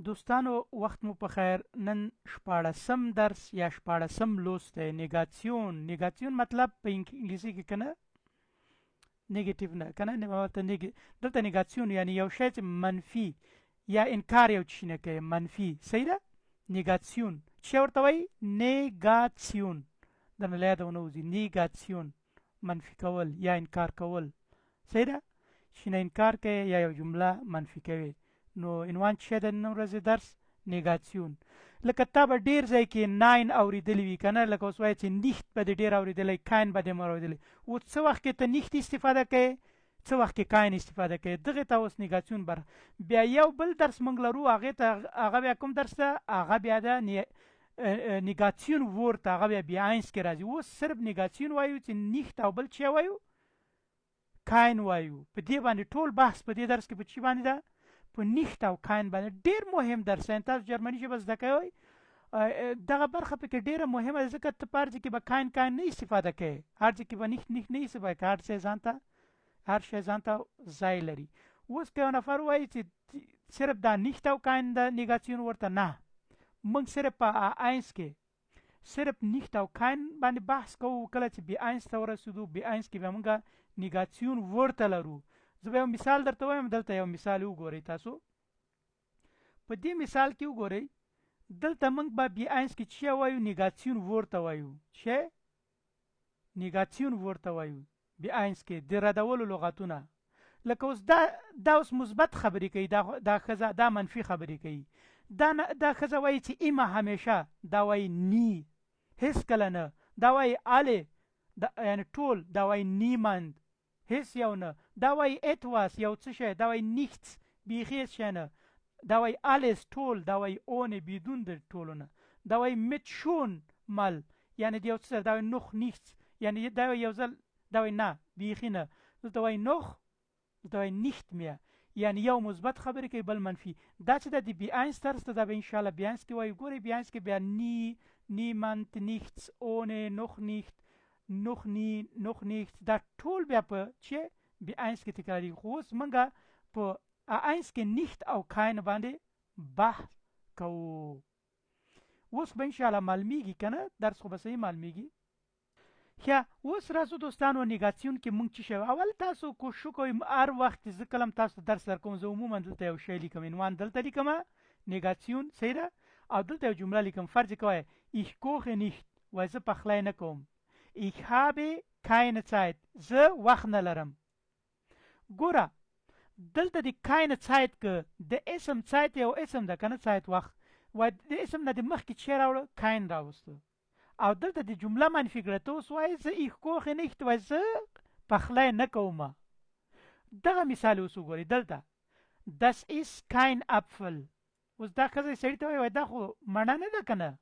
دوستانو وخت مو په خیر. نن شپاړسم درس یا شپاړسم لوست دی، Negation. Negation مطلب په انګلیسي کې کنه negative نه کنه نه ورته دلته Negation یعنی یو شی چې منفي یا انکار یو شي نه کوي، منفي. صحیح ده؟ Negation چې ورته وایي Negation، درنه له یاده ونه وځي. Negation منفي کول یا انکار کول. صحیح ده؟ چې نه انکار کوي یا یو جمله منفي کوي. نو عنوان چې د نن ورځې درس Negation. لکه تا به ډیر ځای کې nein اوریدلی وي کنه، لکه اوس وایي چې nicht به دې ډیر اوریدلی، kein به دې هم اوریدلی. اوس څه وخت کې ته nicht استفاده کوې، څه وخت کې kein استفاده کوې، دغې ته اوس Negation بر. بیا یو بل درس موږ لرو، هغې ته هغه بیا کوم درس ده، هغه بیا ده Negation ورته، هغه بیا B eins کې راځي. اوس صرف Negation وایو چې nicht او بل چی وایو، kein وایو. په دې باندې ټول بحث په دې درس کې په چی باندې ده، په nicht او kein باندې. ډیر مهم درس دی، تاسو جرمني ژبه زده کوئ، دغه برخه پکې ډیره مهمه ده، ځکه ته په هر ځای کې به kein kein نه استفاده کوې، هر ځای کې به nicht nicht نه استفاده کوې، هر شی ځان ته ځای لري. اوس که یو نفر وایي چې صرف دا nicht او kein د Negation ورته، نه، موږ صرف په A eins کې صرف nicht او kein باندې بحث کوو. کله چې B eins ته ورسېدو، B eins کې بیا موږ Negation ورته لرو. زه به یو مثال درته وایم، دلته یو مثال وګورئ تاسو. په دې مثال کې وګورئ، دلته موږ به B eins کې چې وایو، Negation ورته وایو، چې Negation ورته وایو B eins کې د ردولو لغتونه. لکه اوس دا اوس مثبت خبرې کوي، دا ښځه دا منفي خبرې کوي. دا ښځه وایي چې immer همیشه، دا وایي nie هیڅکله نه، دا وایي alle یعنی ټول، دا وایي niemand هیڅ یو نه، دا وایي etwas یو څه شی، دا وایي nichts بیخي هیڅ شی نه، دا وایي alles ټول، دا وایي ohne بدون د ټولو نه، دا وایي mit schon mal یعنی د یو څه سره، دا وایي noch nichts یعنی دا وایي یو ځل، دا وایي نه بیخي نه، دلته وایي noch، دلته وایي nicht mehr یعنی یو مثبت خبرې کوي بل منفي. دا چې د B eins درس ته دا به انشاءالله B eins کې وایو. ګورئ B eins کې بیا nie، niemand، nichts، ohne، noch nicht، noch nie، noch nichts، دا ټول بیا په چې B eins کې تکراریږي. خو اوس موږ په A eins کې nicht او kein باندې بحث کوو. اوس به انشاءالله معلومیږي که نه، درس خو به صحیح معلومیږي. ښه اوس راځو دوستانو Negation کې مونږ څه شی. اول تاسو کوشش وکړئ، هر وخت چې زه کله هم تاسو ته درس درکوم، زه عموما دلته یو شی لیکم، عنوان دلته لیکم Negation، صحیح ده، او دلته یو جمله لیکم. فرض کوئ ich koche nicht، وایي زه پخلی نه کوم. ich habe keine Zeit، زه وخت نه لرم. ګوره دلته د keine Zeit که د اسم Zeit یو اسم ده که نه، Zeit وخت، وایي د اسم نه د مخکې څه راوړه، kein راوستو، او دلته د جمله منفي کړه. ته اوس وایې زه ich koche nicht، وایي زه پخلی نه کوم. دغه مثال اوس وګورئ دلته das ist kein Apfel. اوس دا ښځه سړي ته وایي، وایي دا خو مڼه نه ده که نه،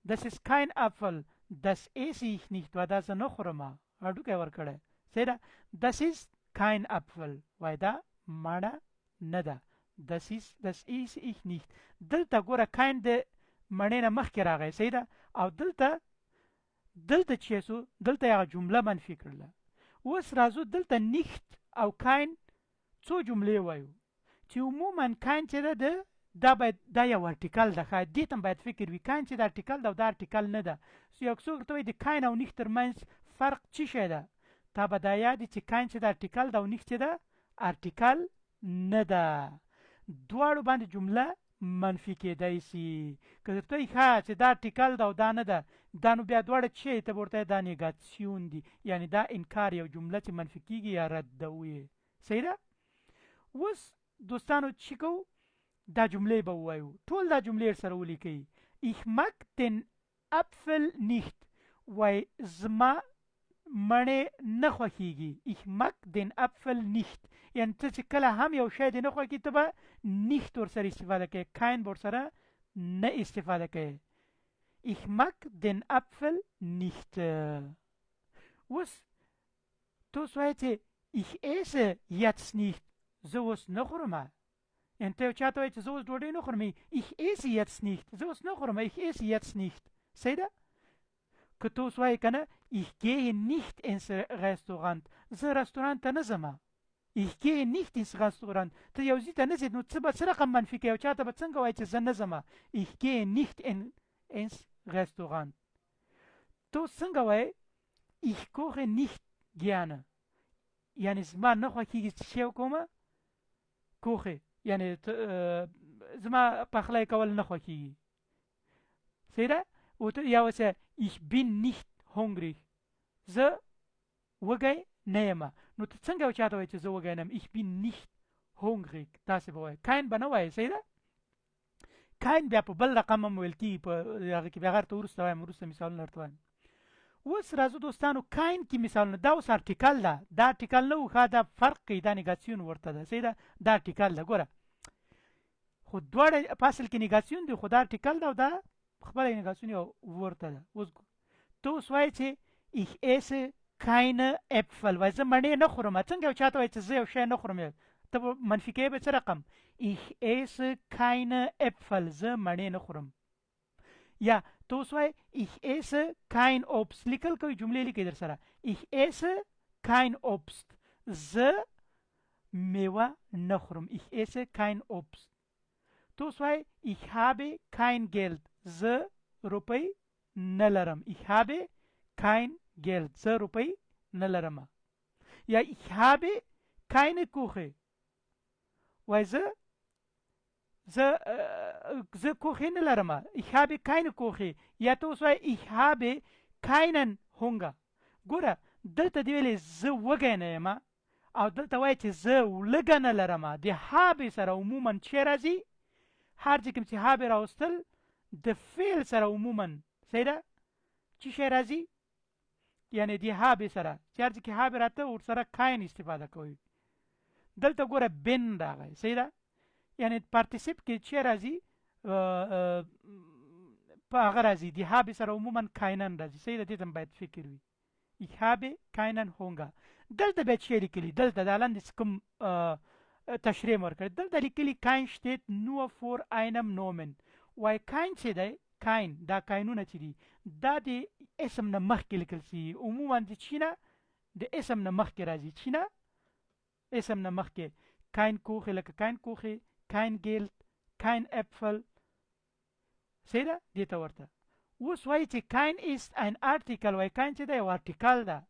das ist kein Apfel، das esse ich nicht، وایي دا زه نه خورم، هډوکی ورکړی. صحیح ده، das ist kein Apfel، وایي دا مڼه نه ده، das esse ich nicht. دلته ګوره kein د مڼې نه مخکې راغی، صحیح ده، او دلته چې سو دلته هغه جمله منفي کړله. اوس راځو دلته nicht او kein څو جملې وایو چې عموما kein چې ده دا باید دا یو Artikel ده، ښه دې ته هم باید فکر وي. kein چې د Artikel ده او دا Artikel نه ده. یو څوک ورته وایي د kein او nicht ترمنځ فرق څه شی ده، تا به دا یاد وي چې kein چې د Artikel ده او nicht چې ده Artikel نه ده. دواړو باندې جمله منفي کېدای سي. که درته وایي ښه چې دا Artikel ده او دا نه ده، دا نو بیا دواړه څه شی ته به ورته دا Negation دي، یعنی دا انکار یو جمله چې منفي کېږي یا ردوي. صحیح ده؟ اوس دوستانو چې کوو دا جملې به ووایو، ټول دا جملې سره ولیکئ. Ich mag den Apfel nicht، وایي زما مڼې نه خوښیږي. Ich mag den Apfel nicht، یعنی ته چې کله هم یو شی دې نه خوښیږي ته به nicht ورسره استفاده کوې، kein به ورسره نه استفاده کوې. Ich mag den Apfel nicht. اوس ته اوس وایې چې ich esse jetzt nicht، زه اوس نه خورم. یعنی ته یو چا ته وایې چې زه اوس ډوډۍ نه خورم، ich esse jetzt nicht، زه اوس نه خورم، ich esse jetzt nicht. صحیح ده؟ که ته اوس وایې که نه ich gehe nicht ins Restaurant، زه رستورانت ته نه ځم. Ich gehe nicht ins Restaurant. ته یو ځای ته نه ځې، نو څه به څه رقم منفي کوې او چاته به څنګه وایې چې زه نه ځم؟ Ich gehe nicht in ins Restaurant. ته اوس څنګه وایې؟ Ich koche nicht gerne. یعنې زما نه خوښېږي چې څه وکړم، کوخې، یعنې زما پخلی کول نه خوښېږي. صحیح ده؟ او ته یا وسه ich bin nicht hungrig. زه وږی نه یم. نو ته څنګه یو چاته وایې چې زه وږی نه یم؟ Ich bin nicht hungrig داسې به وایې، kein به نه وایې. صحیح ده؟ kein بیا په بل رقم هم ویل کېږي، په هغه کې بیا هغه وروسته وایم، وروسته مثالونه درته وایم. اوس راځو دوستانو kein کې مثالونه. دا اوس Artikel ده، دا Artikel نه و، ښه دا فرق کوي، دا Negation ورته ده. صحیح ده؟ دا Artikel ده. ګوره خو دواړه په اصل کې Negation دي، خو دا Artikel ده او دا خپله Negation یو ورته ده. اوس ته اوس وایې چې ich esse keine Äpfel، وایي زه مڼې نه خورم. څنګه یو چاته وایي چې زه یو شی نه خورم، ته به منفي کوې به څه رقم؟ ich esse keine Äpfel، زه مڼې نه خورم. یا ته اوس وایې ich esse kein Obst، لیکل کوي جملې لیکي در سره، ich esse kein Obst، زه میوه نه خورم. ich esse kein Obst. ته اوس وایې ich habe kein Geld، زه روپۍ نه لرم. ich habe kein Geld، زه روپۍ نه لرم. یا ich habe keine Küche، وایي زه زه زه Küche نه لرم. ich habe keine Küche. یا ته اوس وایې ich habe keinen Hunger. ګوره دلته دې ویلې زه وږی نه یم، او دلته وایي چې زه ولږه نه لرم. د habe سره عموما چې راځي، هر ځای کې چې habe راوستل د فعل سره عموما، صحیح ده، چی شی راځي؟ یعنې د habe سره چې هر ځای کې habe راته ورسره kein استفاده کوي. دلته ګوره bin راغی، صحیح ده، یعنې Partizip کې چې راځي په هغه راځي، د habe سره عموما keinen راځي. صحیح ده، دې ته باید فکر وي. Ich habe keinen Hunger. دلته بیا چې لیکلي، دلته دا لاندې کوم تشریح مې ورکړی، دلته لیکلي kein steht nur vor einem Nomen. وایي kein چې دی، kein دا kein ونه چې دي، دا د اسم نه مخکې لیکل سوي، عموما د چی نه، د اسم نه مخکې راځي، چی نه، اسم نه مخکې. kein Küche لکه kein Küche، kein Geld، kein Äpfel. صحیح ده، دې ته ورته. اوس وایي چې kein ist ein Artikel، وایي kein چې دی یو Artikel ده،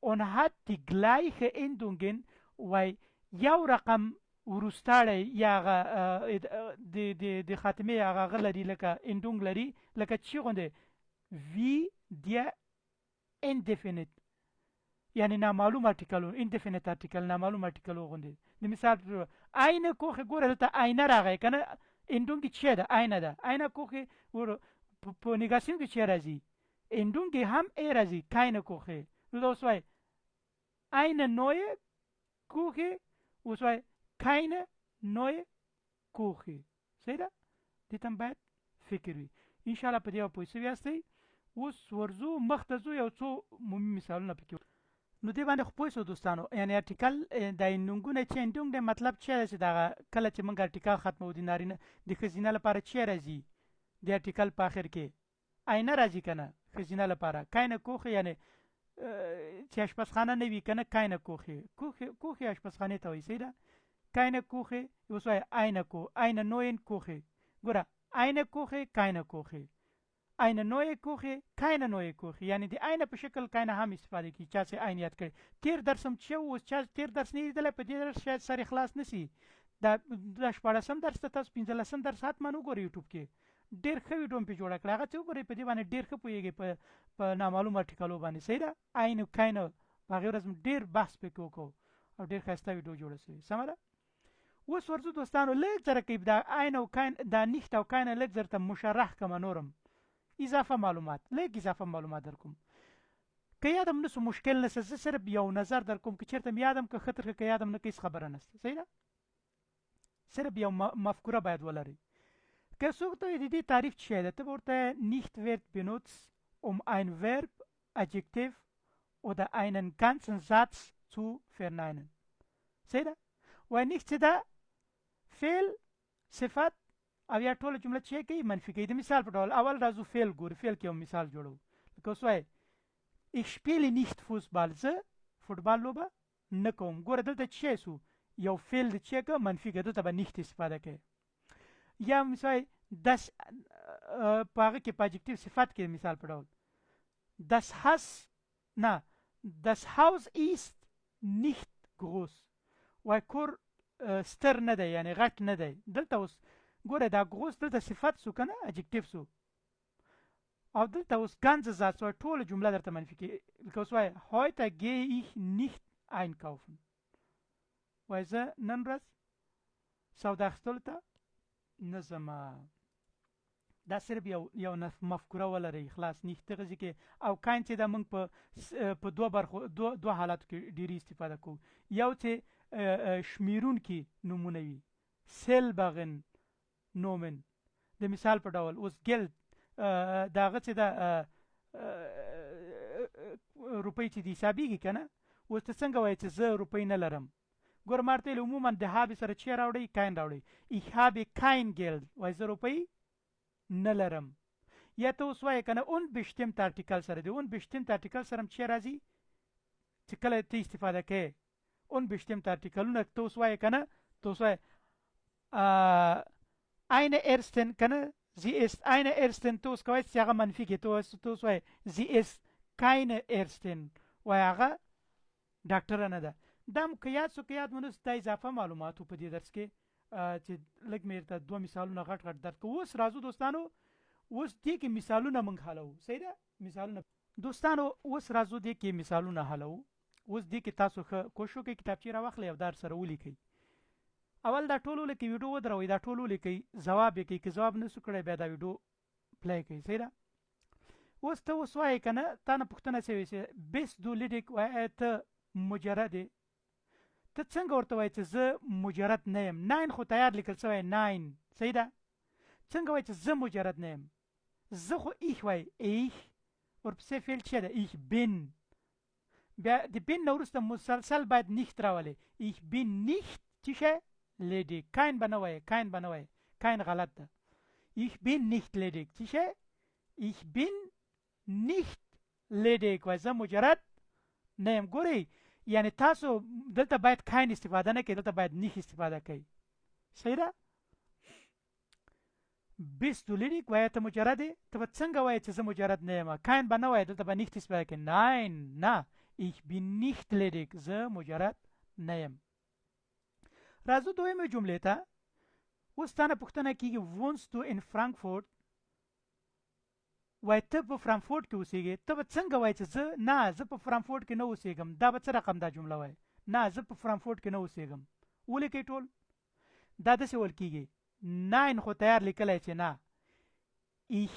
und hat die gleiche Endungen، وایي یو رقم وروستاړی یا هغه د خاتمې هغه هغه لري، لکه Endung لري، لکه چې غوندې wie der indefinite، یعنی نامعلوم Artikel، indefinite Artikel، نامعلوم Artikel غوندې. د مثال په eine Küche، ګوره دلته eine راغی که نه، Endung کې څه ده؟ eine ده. eine Küche ګوره په Negation کې څه راځي؟ Endung کې هم e راځي، keine Küche. نو دا اوس وایي eine neue Küche، اوس وایي keine neue Küche. صحیح ده، دې ته هم باید فکر وي. انشاءالله په دې به پوه سوي یاستئ. اوس ورځو مخته ځو، یو څو عمومي مثالونه پکې. نو دې باندې خو پوه سو دوستانو، یعنې Artikel د Endung ونه چې Endung دی، مطلب چې دی چې دغه کله چې موږ Artikel ختموو د نارینه د ښځینه لپاره چې راځي د Artikel په آخر کې eine راځي که نه، ښځینه لپاره keine Küche، یعنې چې آشپزخانه نه وي که نه، keine Küche، Küche Küche آشپزخانې ته وایي. صحیح ده، keine Küche اوس وایي eine Kü eine neuen Küche. ګوره eine Küche، keine Küche، eine neue Küche، keine neue Küche، یعنې د eine په شکل keine هم استفاده کیږي. چا چې ein یاد کړی، تېر درس هم چې و، اوس چا تېر درس نه لیدلی، په دې درس شاید سر یې خلاص نه سي. دا دا 16 درس ته تاسو 15 درس حتما وګورئ یوټیوب کې، ډېر ښه ویډیو مې پرې جوړه کړه، هغه چې وګورئ په دې باندې ډېر ښه پوهېږئ په نامعلوم Artikel و باندې. صحیح ده، ein keine په هغې ورځ مې ډېر بحث پکې وکړو او ډېر ښایسته ویډیو جوړه سوې. سمه ده. اوس ورځو دوستانو لږ زره کې دا ein او kein، دا nicht او keine لږ درته مشرح کړم، نورم اضافه معلومات، لږ اضافه معلومات درکوم. که یادم نسو مشکل نسته، زه صرف یو نظر درکوم، که چېرته مې یادم که ښه تر ښه، که یادم نه که هېڅ خبره نسته. صحیح ده، صرف یو مفکوره باید ولرئ. که څوک ته د دې تعریف څه شی ده، ته به ورته nicht wird benutzt um ein Verb, Adjektiv oder einen ganzen Satz zu verneinen. صحیح ده، وایي nicht چې ده فعل، صفت او یا ټوله جمله چې کوي منفي کوي. د مثال په ډول اول راځو فعل ګورو، فعل کې یو مثال جوړو. لکه اوس وایي ich spiele nicht Fußball، زه فوټبال لوبه نه کوم. ګوره دلته چی سو، یو فعل د چی که منفي که، دلته به nicht استفاده کوي. یا مثال das په هغه کې په adjective صفت کې مثال په ډول das Haus، نه، das Haus ist nicht groß، وای کور ستر نه دی، یعنی غټ نه دی. دلته اوس ګوره دا groß دلته صفت سو کنه، adjective سو، او دلته اوس ganze Satz وای ټوله جمله درته منفي کې. لکه اوس وای heute gehe ich nicht einkaufen، وای زه نن ورځ سودا اخیستلو ته نه ځم. دا صرف یو مفکوره ولرئ، خلاص. nicht دغه ځای کې او kein چې دا موږ په دوه برخو، دوه حالاتو کې ډېرې استفاده کوو. یو چې شمیرونکي نومونه وي، zählbaren Nomen، د مثال په ډول اوس Geld، د هغه چې د روپۍ چې دي حسابېږي که نه، اوس ته څنګه وایې چې زه روپۍ نه لرم؟ ګوره ما ورته ویل عموما د habe سره چې راوړئ، kein راوړئ. Ich habe kein Geld، وایي زه روپۍ نه لرم. یا ته اوس وایې که نه unbestimmt Artikel سره دی، unbestimmt Artikel سره هم چې راځي چې کله ته استفاده کوې unbestimmt Artikelونه، ته اوس وایې که نه، ته اوس وایې eine Ärztin که نه، sie ist eine Ärztin، ته اوس کوی چې هغه منفي کې، ته اوس وایې sie ist keine Ärztin، وایې هغه ډاکټره نه ده. دا مو که یاد سو که یاد مو نه سو، دا اضافه معلومات وو په دې درس کې چې لږ مې درته دوه مثالونه غټ غټ درکړو. اوس راځو دوستانو، اوس دې کې مثالونه موږ حلوو. صحیح ده؟ مثالونه دوستانو، اوس راځو دې کې مثالونه حلوو. اوس دې کې تاسو ښه کوشش وکړئ، کتابچې راواخلئ او دا سره ولیکئ. اول دا ټول ولیکئ، ویډیو ودروئ، دا ټول ولیکئ، ځواب یې کړئ. که ځواب نه سو کړی بیا دا ویډیو play کړئ. صحیح ده؟ اوس ته اوس وایې که نه، تا نه پوښتنه سوې چې bist du ledig، وایې ته مجرد یې. ته څنګه ورته وایې چې زه مجرد نه یم؟ nein خو تیار لیکل سوی، nein. صحیح ده؟ څنګه وایې چې زه مجرد نه یم؟ زه خو ich وایې، ich ورپسې فعل چی ده؟ ich bin. بیا د bin نه وروسته مسلسل باید nicht راولې. ich bin nicht چی شی؟ ledig. kein به نه وایې، kein به نه وایې، kein غلط ده. ich bin nicht ledig چی شی؟ ich bin nicht ledig، وایي زه مجرد نه یم. ګورئ یعنی تاسو دلته باید kein استفاده نه کوئ، دلته باید nicht استفاده کوئ. صحیح ده؟ bist du ledig، وایه ته مجرد یې. ته به څنګه وایې چې زه مجرد نه یم؟ kein به نه وایې، دلته به nicht استفاده کوې. nein، نه، ich bin nicht ledig، زه مجرد نه یم. راځو دویمې جملې ته. اوس تا نه پوښتنه کیږي wohnst du in Frankfurt، وایي ته په فرانکفورت کې اوسېږې. ته به څنګه وایې چې زه نه، زه په فرانکفورت کې نه اوسېږم؟ دا به څه رقم دا جمله وایې؟ نه، زه په فرانکفورت کې نه اوسېږم. ولیکئ ټول. دا داسې ویل کیږي، nein خو تیار لیکلی چې نه، ich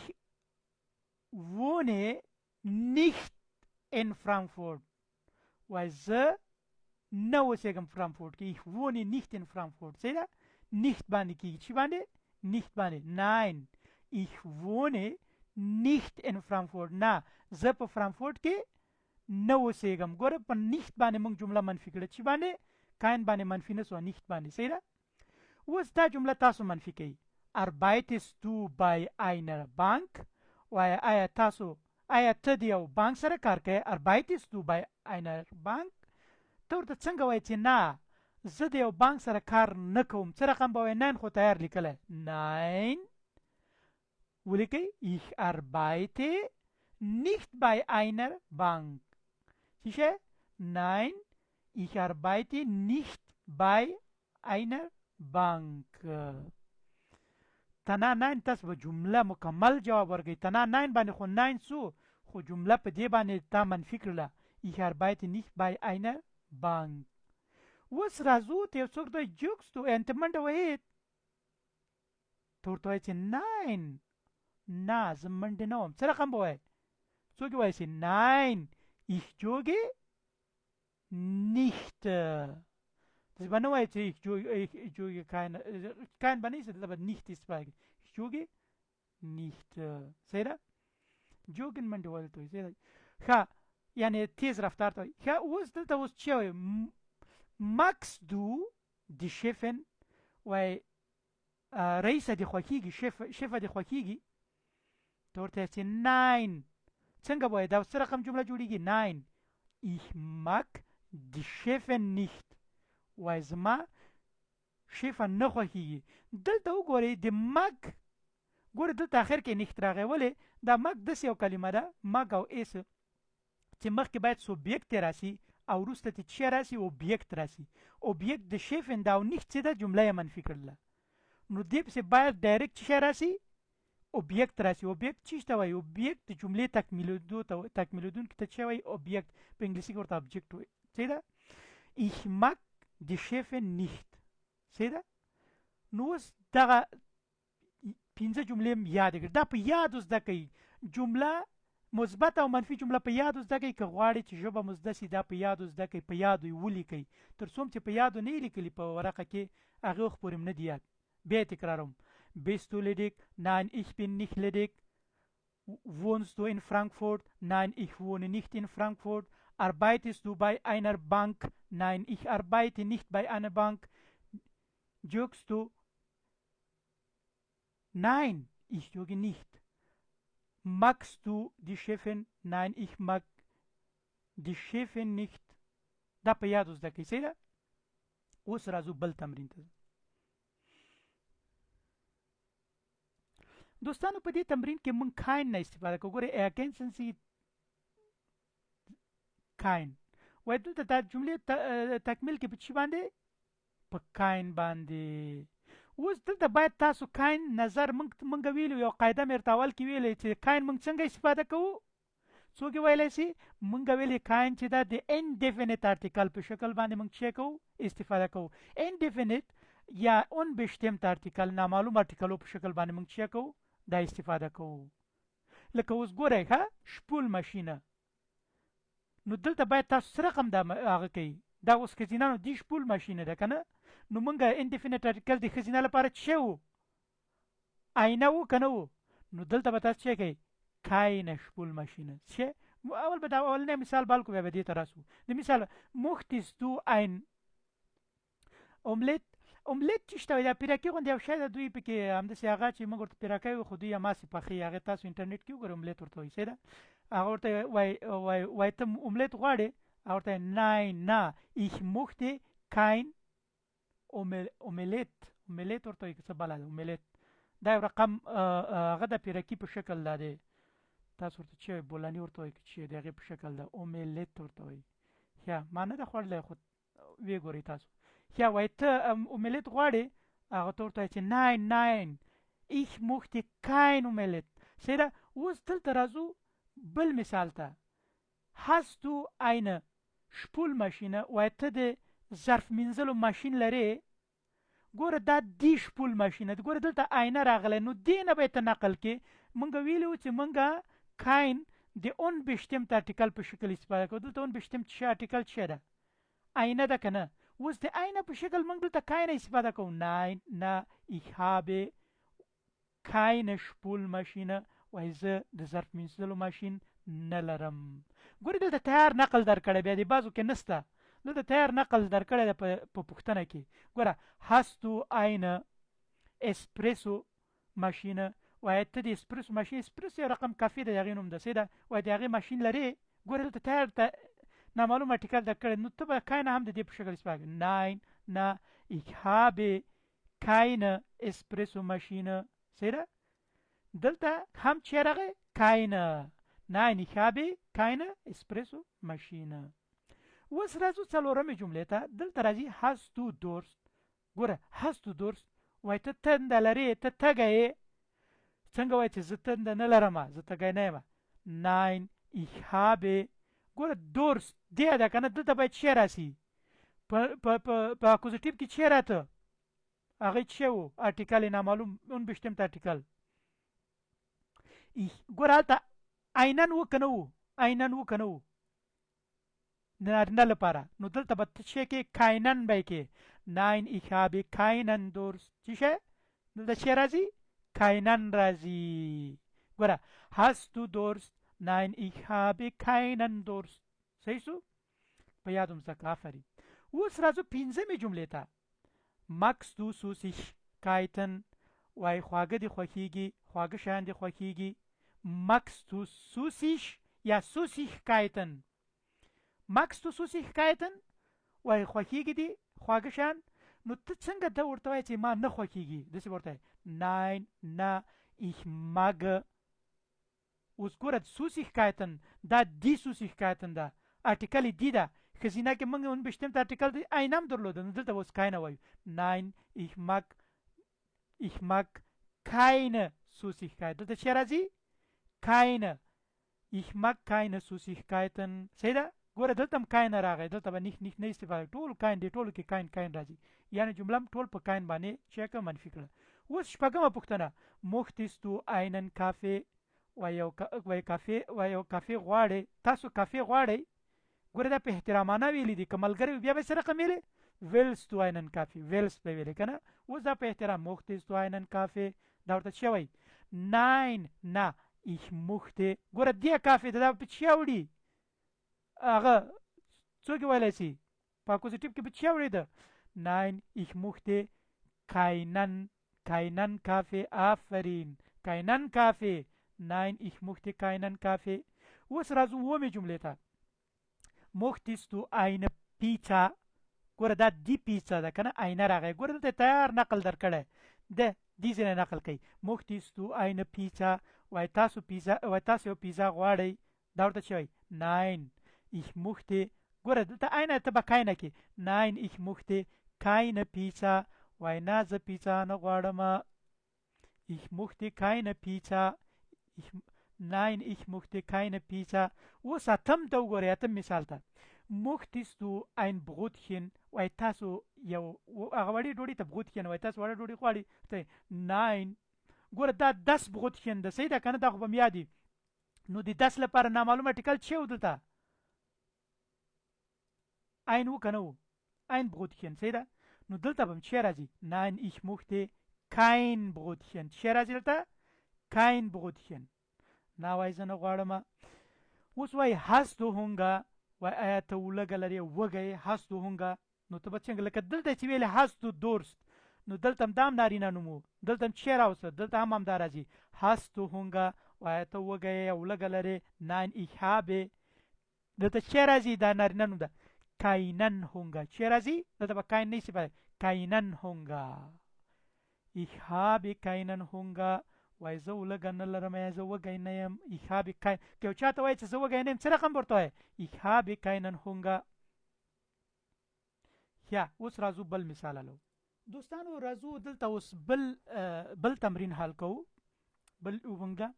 wohne nicht in Frankfurt، وایي زه نه اوسېږم فرانکفورت کې. ich wohne nicht in Frankfurt. صحیح ده؟ nicht باندې کیږي، چی باندې؟ nicht باندې. nein ich wohne nicht in Frankfurt، نه زه په فرانکفورت کې نه اوسېږم. ګوره په nicht باندې موږ جمله منفي کړه، چی باندې؟ kein باندې منفي نه سوه، nicht باندې. صحیح ده؟ اوس دا جمله تاسو منفي کوئ. arbeitest du bei einer Bank، وایه آیا تاسو، آیا ته د یو بانک سره کار کوې؟ arbeitest du bei einer Bank، ته ورته څنګه وایې چې نه زه د یو بانک سره کار نه کوم؟ څه رقم به وایې؟ nein خو تیار لیکلی، nein ولیکئ، ich arbeite nicht bei einer Bank. څه شی؟ nein ich arbeite nicht bei einer Bank. تنها nein تاسو به جمله مکمل جواب ورکړئ. تنها nein باندې خو nein سو، خو جمله په دې باندې تا منفي کړله، ich arbeite nicht bei einer Bank. اوس راځو ته یو څوک دی joggst du، یعنې ته منډه وهې، ته ورته وایې چې nein، نه زه منډې نه وم. څه رقم به وایې؟ څوک یې وایي چې nein ich jogge nicht. داسې به نه وایې چې ich jogge kein، kein به نه ایسې، دلته به nicht استفاده کوي، ich jogge nicht. صحیح ده؟ joggen منډې وهلو ته وایي. صحیح ده؟ ښه، یعنې تیز رفتار ته وایي. ښه، اوس دلته اوس چې وایي magst du die Chefin، وایي رئیسه دې خوښېږي، Chef دې خوښېږي؟ ته ورته وایې چې nein. څنګه به وایې؟ دا څه رقم جمله جوړېږي؟ nein ich mag die Chefin nicht. وای زما Chefin نه خوښیږي. دلته وګورئ د mag، ګوره دلته اخر کې nicht راغی. ولې؟ دا mag داسې یو کلمه ده، mag او es، چې مخکې باید Subjekt راسي او وروسته ترې څه راسي؟ Objekt راسي. Objekt د Chefin ده او nicht چې ده جمله یې منفي کړله، نو دې پسې باید direct څه شی راسي؟ Objekt راسي. Objekt څه ته وایي؟ Objekt د جملې تکمیلېدو ته، تکمیلېدونکي ته څه وایي؟ Objekt. په انګلیسي کې ورته object وایي. صحیح ده؟ Ich mag die Chefin nicht. صحیح ده؟ نو اوس دغه پنځه جملې هم یادې کړئ. دا په یادو زده کړئ. جمله مثبت او منفي جمله په یادو زده کړئ. که غواړئ چې ژبه مو زده سي دا په یادو زده کړئ، په یادو یې ولیکئ. تر څو چې په یادو نه یې لیکلي په ورقه کې هغې وخت پورې هم نه دي یاد. بیا یې تکراروم. Bist du ledig? Nein, ich bin nicht ledig. Wohnst du in Frankfurt? Nein, ich wohne nicht in Frankfurt. Arbeitest du bei einer Bank? Nein, ich arbeite nicht bei einer Bank. Joggst du? Nein, ich jogge nicht. Magst du die Chefin? Nein, ich mag die Chefin nicht. دا په یادو زده کړئ. صحیح ده؟ اوس راځو بل تمرین ته. دوستانو په دې تمرین کې مونږ kein نه استفاده کوو. ګورئ ergänzen Sie kein. وایي دلته دا جملې تکمیل کې په څه باندې؟ په kein باندې. اوس دلته باید تاسو kein نظر، مونږ ویلو یو قاعده مې درته اول کې ویلې چې kein مونږ څنګه استفاده کوو؟ څوک یې ویلی سي؟ مونږ ویلې kein چې دا د indefinite Artikel په شکل باندې مونږ څه کوو؟ استفاده کوو. indefinite یا unbestimmt Artikel، نامعلوم Artikel و په شکل باندې مونږ څه کوو؟ دا استفاده کوو. لکه اوس ګورئ ښه Spülmaschine، نو دلته باید تاسو څه رقم دا هغه کوي. دا اوس ښځینه نو die Spülmaschine ده که نه؟ نو مونږ indefinite Artikel د ښځینه لپاره څه وو؟ eine وو که نه وو؟ نو دلته به تاسو څه کوئ؟ keine Spülmaschine. څه اول به دا اولنی مثال بل کو، بیا به دې ته راسو. د مثال möchtest du ein Omelett؟ اوملیت چې شته دا پیرکي غوندې یو شی ده، دوی پکې همداسې هغه چې موږ ورته پیرکی وایو خو دوی هماسې پخوي. هغې تاسو انټرنیټ کې وګورئ اوملیت ورته وایي. صحیح ده؟ هغه ورته وایي وایي وایي ته اوملیت غواړې؟ هغه ورته nein، نه، ich möchte kein Omelett. اوملیت ورته وایي که څه بله ده اوملیت. دا یو رقم هغه د پیرکي په شکل ده دی، تاسو ورته چې وایي بولاني ورته وایي که چې د هغې په شکل ده، اوملیت ورته وایي. ښه ما نه ده خوړلی خو ویې ګورئ تاسو. ښه وایي ته اوملیت غواړې؟ هغه ته ورته وایي چې nein، nein، ich möchte kein Omelett. صحیح ده؟ اوس دلته راځو بل مثال ته. Hast du eine Spülmaschine؟ وایي ته د ظرف مینځلو ماشین لرې؟ ګوره دا die Spülmaschine، ګوره دلته eine راغلی، نو دې نه به یې ته نقل کې. مونږ ویلي وو چې مونږ kein د unbestimmt Artikel په شکل استفاده کوو. دلته unbestimmt څه Artikel څه ده؟ eine ده که نه؟ اوس د eine په شکل مونږ دلته keine استفاده کوو. Nein، نه، ich habe keine Spülmaschine. وایي زه د ظرف مینځلو ماشین نه لرم. ګورې دلته تیار نقل درکړی، بیا دې بعضو کې نسته. دلته تیار نقل درکړی دی په پوښتنه کې. ګوره hast du eine Espresso-Maschine؟ وایي ته د اسپریسو ماشین، اسپریسو یو رقم کافي دی، د هغې نوم ده. صحیح ده؟ وایي د هغې ماشین لرې؟ ګوره دلته تیار ته نامعلوم Artikel درکړی، نو ته به keine هم د دې په شکل استفاده کوې. Nein، نه، ich habe keine Espresso-Maschine. صحیح ده؟ دلته هم چې راغی keine. Nein, ich habe keine Espresso-Maschine. اوس راځو څلورمې جملې ته. دلته راځي hast du Durst؟ ګوره hast du Durst؟ وایي ته تنده لرې، ته تږی یې؟ څنګه وایي چې زه تنده نه لرم، زه تږی نه یم؟ Nein, ich habe. ګوره Durst دی ده که نه؟ دلته باید څه راسي؟ په Akkusativ کې څه راته؟ هغه څه وو؟ Artikel نامعلوم، unbestimmt Artikel. ګوره هلته einen و که نه وو؟ einen و که نه وو؟ د نارینه لپاره. نو دلته به ته څه کې؟ keinen به یې کې. Nein, ich habe keinen Durst. څه شی؟ دلته څه راځي؟ keinen راځي. ګوره hast du Durst؟ Nein, ich habe keinen Durst. صحیح سو؟ په یاد هم زده کړه. آفرین. اوس راځو پنځمې جملې ته. Magst du Süßigkeiten؟ وایي خواږه دې خوښیږي، خواږه شیان دې خوښیږي. Magst du Süßig یا Süßigkeiten؟ Magst du Süßigkeiten؟ وایي خوښیږي دي خواږه شیان؟ نو ته څنګه ته ورته وایې چې ما نه خوښیږي؟ داسې ورته وایې Nein، نه، ich mag. اوس ګوره Süßigkeiten دا die Süßigkeiten ده، Artikel یې die ده. ښځینه کې موږ unbestimmt Artikel دی ein هم درلوده، نو دلته به اوس keine وایو. Nein، ich mag، ich mag keine Süßigkeit. دلته څه راځي؟ keine. Ich mag keine Süßigkeiten. صحیح ده؟ ګوره دلته هم keine راغی، دلته به nicht nicht نه استفاده، ټول kein دی، ټولو کې kein kein راځي، یعنی جمله هم ټول په kein باندې چې که منفي کړه. اوس شپږمه پوښتنه، möchtest du einen Kaffee؟ وای کافي، وای یو کافي غواړئ؟ تاسو کافي غواړئ؟ ګوره دا په احترامانه ویلي دي، که ملګری بیا به څه رقم ویلې؟ Willst du einen Kaffee؟ willst به ویلې که نه؟ اوس دا په احترام möchtest du einen Kaffee؟ دا ورته څه وایي؟ Nein، نه، ich möchte. ګوره دې Kaffee ته دا په څه اوړي؟ هغه څوک ویلی سي؟ په Akkusativ کې په څه اوړېده؟ Nein، ich möchte keinen، keinen Kaffee. آفرین، keinen Kaffee. Nein، ich möchte keinen Kaffee. اوس راځو اوومې جملې ته. Möchtest du eine Pizza؟ ګوره دا die Pizza ده که نه، eine راغی. ګوره دلته تیار نقل درکړی ده، دې ځای نه نقل کوي. Möchtest du eine Pizza؟ وای تاسو پیزا، وای تاسو یو پیزا غواړئ؟ دا ورته څه وایي؟ Nein، ich möchte. ګوره دلته eine ته به keine کې. Nein، ich möchte keine Pizza. وای نه، زه پیزا نه غواړم. Ich möchte keine Pizza. Ich Nein، ich möchte keine Pizza. اوس اتم ته وګورئ، اتم مثال ته. Möchtest du ein Brötchen؟ وای تاسو یو هغه وړې ډوډۍ ته Brötchen وای، تاسو وړه ډوډۍ غواړئ؟ ته Nein. ګوره دا das Brötchen ده، صحیح ده که نه؟ دا خو به مې یاد وي. نو د das لپاره نامعلوم Artikel څه و دلته؟ ein و که نه و؟ ein Brötchen، صحیح ده؟ نو دلته به هم څه راځي؟ Nein، ich möchte kein Brötchen. څه راځي دلته؟ kein Brötchen. نه، وای زه نه غواړم. اوس وای hast du Hunger؟ وای آیا ته ولږه لرې، وږی؟ hast du Hunger؟ نو ته به څنګه لکه دلته چې ویلې hast du Durst، نو دلته هم دا هم نارینه نوم و، دلته هم څه راوسته، دلته هم همدا راځي. hast du Hunger؟ وای ته وږی یې، ولږه لرې؟ Nein، ich habe. دلته څه راځي؟ دا نارینه نوم ده، keinen Hunger. څه راځي دلته؟ به kein نه استفاده، keinen Hunger. Ich habe keinen Hunger. وای زه ولږه نه لرم، یا زه وږی نه یم. Ich habe kein. که یو چاته وایي چې زه وږی نه یم، څه رقم ورته وایې؟ Ich habe keinen Hunger. یا اوس راځو بل مثال الو دوستانو، راځو دلته اوس بل تمرین حل کوو، بل Übung ده.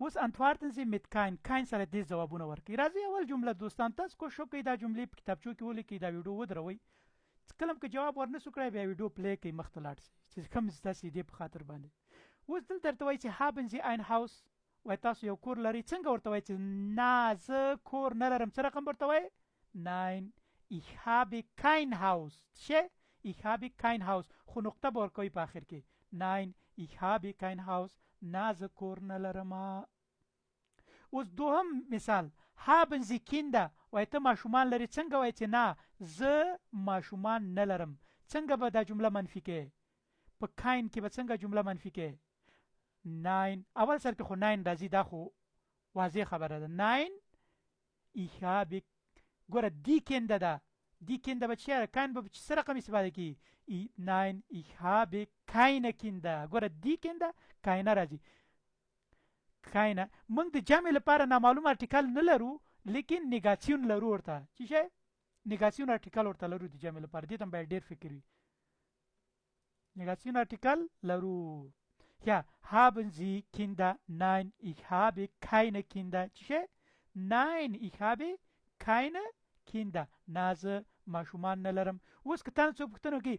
اوس antworten Sie mit kein، kein سره دې ځوابونه ورکړئ. راځئ اول جمله دوستان، تاسو کوښښ وکړئ دا جملې په کتابچو کې ولیکئ، دا ویډیو ودروئ، کله هم که جواب ورنه سو کړی بیا ویډیو play کړئ، مخته لاړ شئ چې کوم ستاسې دې په خاطر باندې. اوس دلته درته وایي چې haben Sie ein Haus؟ وایي تاسو یو کور لرئ؟ څنګه ورته وایي چې نه زه کور نه لرم؟ څه رقم ورته وایي؟ Nein، ich habe kein Haus. څه؟ ich habe kein Haus، خو نقطه به ورکوي په آخر کې. Nein، ich habe kein Haus. نه، زه کور نه لرم. اوس دوهم مثال، haben Sie Kinder؟ وایي ته ماشومان لرې؟ څنګه وایي چې نه زه ماشومان نه لرم؟ څنګه به دا جمله منفي کې؟ په kein کې به څنګه جمله منفي کې؟ Nein، اول سر کې خو nein راځي، دا خو واضح خبره ده. Nein، ich habe. ګوره die Kinder ده، die Kinder به چیرې kein به څه رقم استفاده کیږي؟ Nein، ich habe keine Kinder. ګوره die Kinder keine راځي، keine. موږ د جمع لپاره نامعلوم Artikel نه لرو، لیکن Negation لرو ورته. چې شی Negation Artikel ورته لرو د جمع لپاره، دې ته باید ډېر فکر وي. Negation Artikel لرو. Ja، haben Sie Kinder؟ Nein، ich habe keine Kinder. چې شی؟ Nein، ich habe keine Kinder. نه، زه ماشومان نه لرم. اوس که تاسو څوک پوښتنه وکړي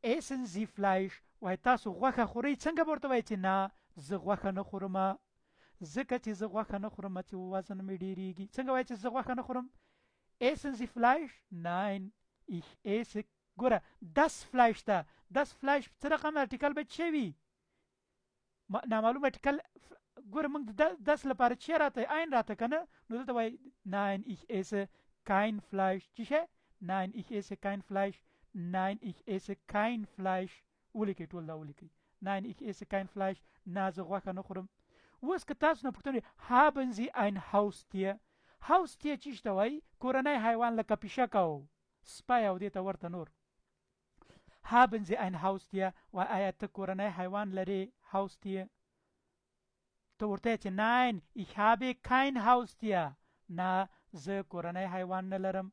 essen Sie Fleisch؟ وایي تاسو غوښه خورئ؟ څنګه به ورته وایي چې نه زه غوښه نه خورم، ځکه چې زه غوښه نه خورم چې وزن مې ډېرېږي؟ څنګه وایي چې زه غوښه نه خورم؟ Essen Sie Fleisch؟ Nein، ich esse. ګوره das Fleisch ده، das Fleisch څه رقم Artikel به څه وي؟ نامعلوم Artikel. ګوره موږ د das لپاره چې راته ein راته که نه، نو دلته وایي nein، ich esse kein Fleisch. څه شی؟ Nein، ich esse kein Fleisch. Nein، ich esse kein Fleisch. ولیکئ ټول دا ولیکئ. Nein، ich esse kein Fleisch. نه، زه غوښه نه خورم. اوس که تاسو نه پوښتنه haben Sie ein Haustier؟ Haustier چیش ته وایي؟ کورنی حیوان لکه پیشکه او سپی او دې ته ورته نور. Haben Sie ein Haustier؟ وای آیا ته کورنی حیوان لرې؟ Haustier. ته ورته چې nein, ich habe kein Haustier. نه، زه کورنی حیوان نه لرم.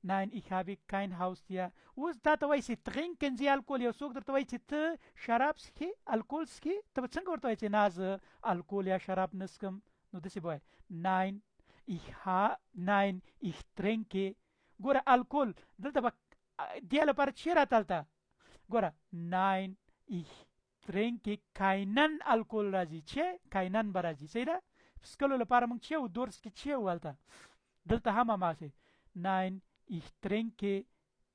Nein, ich habe kein Haustier. اوس تا ته وایي چې trinken Sie Alkohol؟ یو څوک درته وایي چې ته شراب څښې، الکول څښې، ته به څنګه ورته وایې چې نه، زه الکول یا شراب نه څښم؟ نو داسې به وایې nein, ich ha nein, ich trinke. ګوره الکول دلته به دې لپاره چې راته هلته ګوره nein, ich trinke keinen Alkohol راځي، چې keinen به راځي. صحیح ده؟ څښلو لپاره موږ چې و دورس کې چې و هلته دلته هم هماغسې nein, ich trinke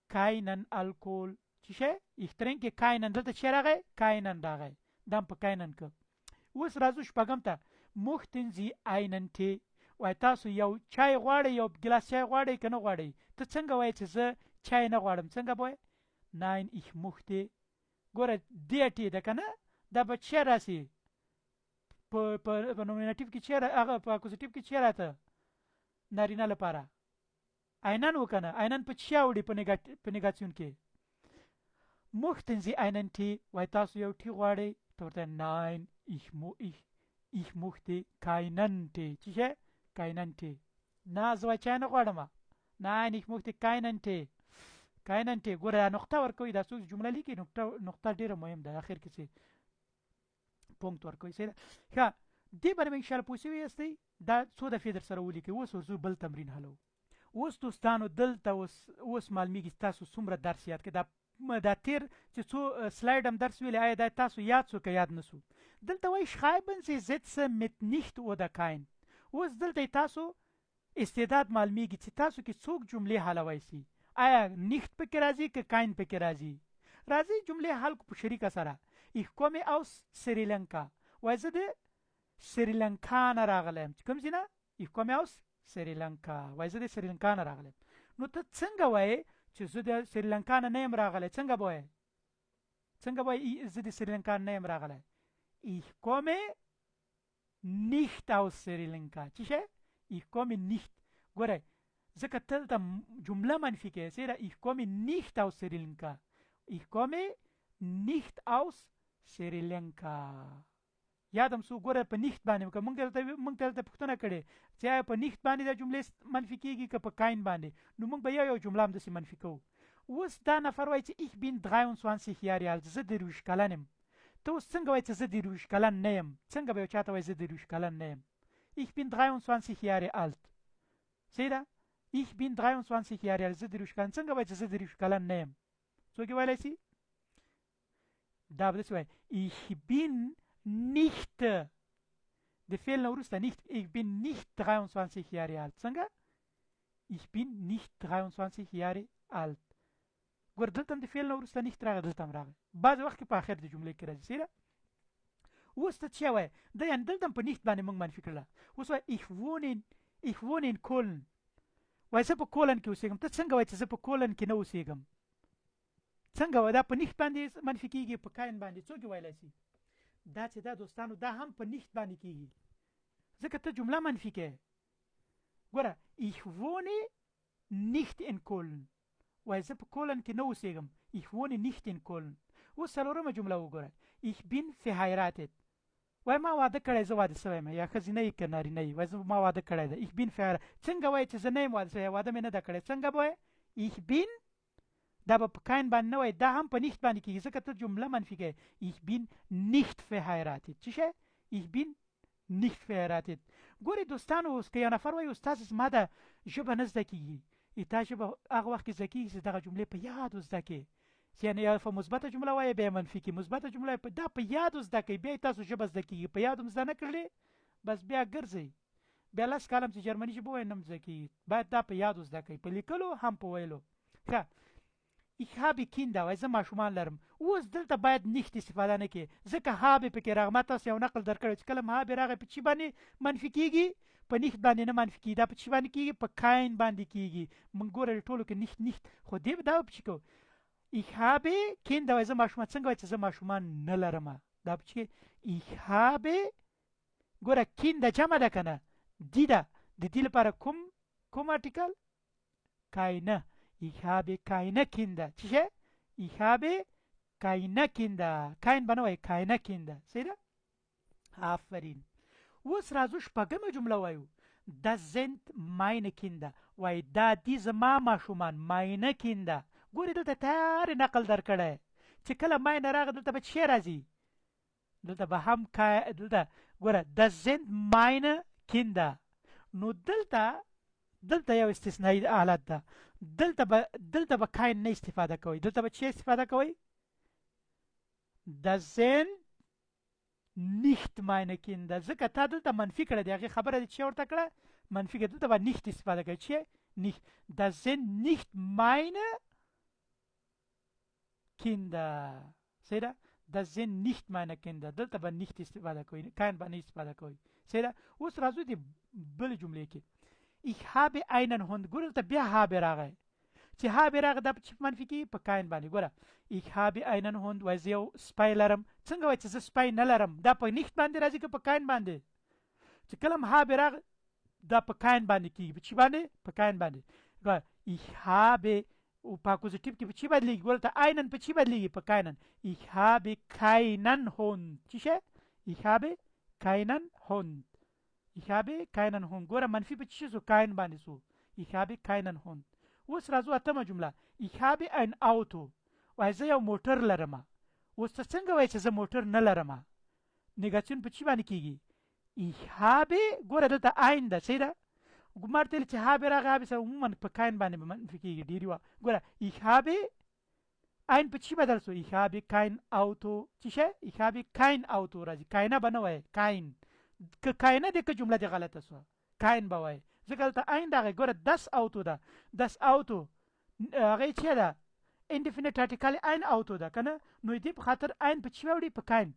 keinen Alkohol. چې شی ich trinke keinen، دلته چې راغی keinen راغی، دا هم په keinen که. اوس راځو شپږم ته. Möchten Sie einen Tee؟ وای تاسو یو چای غواړئ، یو ګلاس چای غواړئ که نه غواړئ؟ ته څنګه وایې چې زه چای نه غواړم؟ څنګه به وایې؟ Nein, ich möchte. ګوره دې ټي ده که نه، دا به چې راسي په Nominativ کې، چې هغه په Akkusativ کې چې راته نارینه لپاره einen وکنه، einen په چیا وړي په Negation کې. Möchten Sie einen Tee؟ وای تاسو یو ټي غواړئ؟ ته ورته nein, ich möchte keinen Tee. چې شی keinen Tee؟ نه، زه وای چای نه غواړم. Nein, ich möchte keinen Tee. Keinen Tee. ګوره دا نقطه ورکوي، دا څوک جمله لیکي نقطه ډېره مهم ده، اخر کې څه Punkt ورکوي. صحیح ده؟ ښه، دې باندې به انشاءالله پوه شوي یاستئ. دا څو دفعې در سره ولیکئ. اوس ورځو بل تمرین حلوو. اوس دوستانو دلته اوس معلومیږي چې تاسو څومره درس یاد کړئ. دا تیر چې څو سلاید هم درس ویلې، آیا دا تاسو یاد سو که یاد نه سو؟ دلته وایي schreiben Sie Sätze mit nicht oder kein. اوس دلته تاسو استعداد معلومیږي چې تاسو کې څوک جملې حلوی سي. آیا nicht پکې راځي که kein پکې راځي؟ راځي جملې حل په شریکه سره. Ich komme aus Sri Lanka. وایي زه د سریلانکا نه راغلی یم. چې کوم ځای نه؟ Ich komme aus Sri Lanka. وایي زه د سریلانکا نه راغلی یم. نو ته څنګه وایې چې زه د سریلانکا نه نه یم راغلی؟ څنګه به وایې؟ څنګه به وایې زه د سریلانکا نه یم راغلی؟ Ich komme nicht aus Sri Lanka. چې شی؟ Ich komme nicht. ګوره ځکه ته دلته جمله منفي کوې. صحیح ده؟ Ich komme nicht aus Sri Lanka. Ich komme nicht aus Sri Lanka. یادم سو. ګوره په nicht باندې که مونږ ته دلته پوښتنه کړې چې آیا په nicht باندې دا جملې منفي کیږي که په kein باندې، نو مونږ به یو یو جمله هم داسې منفي کوو. اوس دا نفر وایي چې ich bin 23 Jahre alt، زه 23 کلن یم. ته اوس څنګه وایې چې زه 23 کلن نه یم؟ څنګه به یو چاته وایې زه 23 کلن نه یم؟ Ich bin 23 Jahre alt. صحیح ده؟ Ich bin 23 Jahre alt، زه 23 کلن. څنګه وایې چې زه 23 کلن نه یم؟ څوک یې ویلی سي؟ دا به داسې وایي ich bin nicht، د فعل نه وروسته nicht. Ich bin nicht 23 Jahre alt. څنګه؟ Ich bin nicht 23 Jahre alt. ګوره دلته هم د فعل نه وروسته nicht راغی، دلته هم راغی. بعضې وخت کې په اخر د جملې کې راځي. صحیح ده؟ اوس ته څه وایې؟ دا یعنې دلته هم په nicht باندې موږ منفي کړله. اوس وایي ich wohne in Köln. وایي زه په کولن کې اوسېږم. ته څنګه وایې چې زه په کولن کې نه اوسېږم؟ څنګه وایې؟ دا په nicht باندې منفي کیږي په kein باندې؟ څوک یې ویلی سي؟ دا چې دا دوستانو دا هم په nicht باندې کیږي، ځکه ته جمله منفي کوې. ګوره ich wohne nicht in Köln. وایي زه په کولن کې نه اوسېږم. Ich wohne nicht in Köln. اوس څلورمه جمله وګوره. Ich bin verheiratet. وایي ما واده کړی، زه واده سوی یم، یا ښځینه یې که نارینه یې. وایي زه ما واده کړی دی. Ich bin verheiratet. څنګه وایي چې زه نه یم واده سوی، واده مې نه ده کړی؟ څنګه به وایې؟ Ich bin، دا به په kein باندې نه وایي، دا هم په nicht باندې کیږي، ځکه ته جمله منفي کوې. Ich bin nicht verheiratet. څه شی؟ Ich bin nicht verheiratet. ګورئ دوستانو، اوس که یو نفر وایي استاد زما دا ژبه نه زده کیږي، تا ژبه هغه وخت کې زده کیږي چې دغه جملې په یاد زده کړې. یعنې یو مثبته جمله وایي بیا منفي کړي، مثبته جمله دا په یاد زده کړئ، بیا تاسو ژبه زده کیږي. په یاد هم زده نه کړلې بس بیا ګرځئ، بیا لس کاله هم چې جرمني ژبه وایي نه هم زده کیږي. باید دا په یاد زده کړئ، په لیکلو هم په ویلو. ښه، ich habe Kinder. وایي زه ماشومان لرم. اوس دلته باید nicht استفاده نه کړې، ځکه habe پکې راغی. ما تاسو یو نقل درکړی چې کله habe راغی په چی باندې منفي کیږي؟ په nicht باندې نه منفي کیږي. دا په چی باندې کیږي؟ په kein باندې کیږي. موږ ګوره ټولو کې nicht nicht، خو دې دا په چی کوو؟ Ich habe Kinder. وایي زه ماشومان. څنګه وایي چې زه ماشومان نه لرم؟ دا په چی؟ Ich habe، ګوره Kinder جمع ده که نه، die ده، د دې لپاره کوم Artikel؟ keine. Ich habe keine Kinder. څه شی؟ Ich habe keine Kinder. Kein به نه وایي، keine Kinder. صحیح ده؟ آفرین. اوس راځو شپږمه جمله وایو. Das sind meine Kinder. وایي دا دي زما ماشومان. meine Kinder. ګورې دلته تیار نقل درکړی چې کله meine راغی دلته به څه راځي؟ دلته به هم دلته ګوره das sind meine Kinder. نو دلته یو استثنایی حالت ده. دلته به kein نه استفاده کوئ. دلته به څه استفاده کوئ؟ Das sind nicht meine Kinder. ځکه تا دلته منفي کړه دی، هغې خبره دې چې ورته کړه منفي کړه، دلته به nicht استفاده کوئ. چې nicht. Das sind nicht meine Kinder. صحیح ده؟ Das sind nicht meine Kinder. دلته به nicht استفاده کوئ، kein به نه استفاده کوئ. صحیح ده؟ اوس راځو دې بلې جملې کې. Ich habe einen Hund. ګوره دلته بیا habe راغی. چې habe راغی دا په څه منفي کېږي؟ په kein باندې. ګوره ich habe einen Hund، وایي زه یو سپی لرم. څنګه وایي چې زه سپی نه لرم؟ دا په nicht باندې راځي که په kein باندې؟ چې کله هم habe راغی دا په kein باندې کېږي. په څه باندې؟ په kein باندې. ګوره ich habe او په Akkusativ کې په څه بدلېږي؟ ګوره دلته einen په څه بدلېږي؟ په keinen. Ich habe keinen Hund. څه شی؟ Ich habe keinen Hund. Ich habe keinen Hund. ګوره منفي په څه شو؟ kein باندې شو. Ich habe keinen Hund. اوس راځو اتمه جمله. Ich habe ein Auto. وایي زه یو موټر لرم. اوس ته څنګه وایي چې زه موټر نه لرم؟ Negation په څه باندې کېږي؟ Ich habe، ګوره دلته ein ده، صحیح ده؟ ما ورته ویل چې habe راغی، habe سره عموما په kein باندې به منفي کېږي ډېري وه. ګوره ich habe ein په څه بدل شو؟ Ich habe kein Auto. څه شی؟ Ich habe kein Auto راځي. keine به نه وایې، kein. که keine دی که جمله دې غلطه شوه، kein به وایې، ځکه دلته ein راغی. ګوره das Auto ده، das Auto هغه چې ده indefinite article ein Auto ده که نه؟ نو دې په خاطر ein په څه واوړي؟ په kein.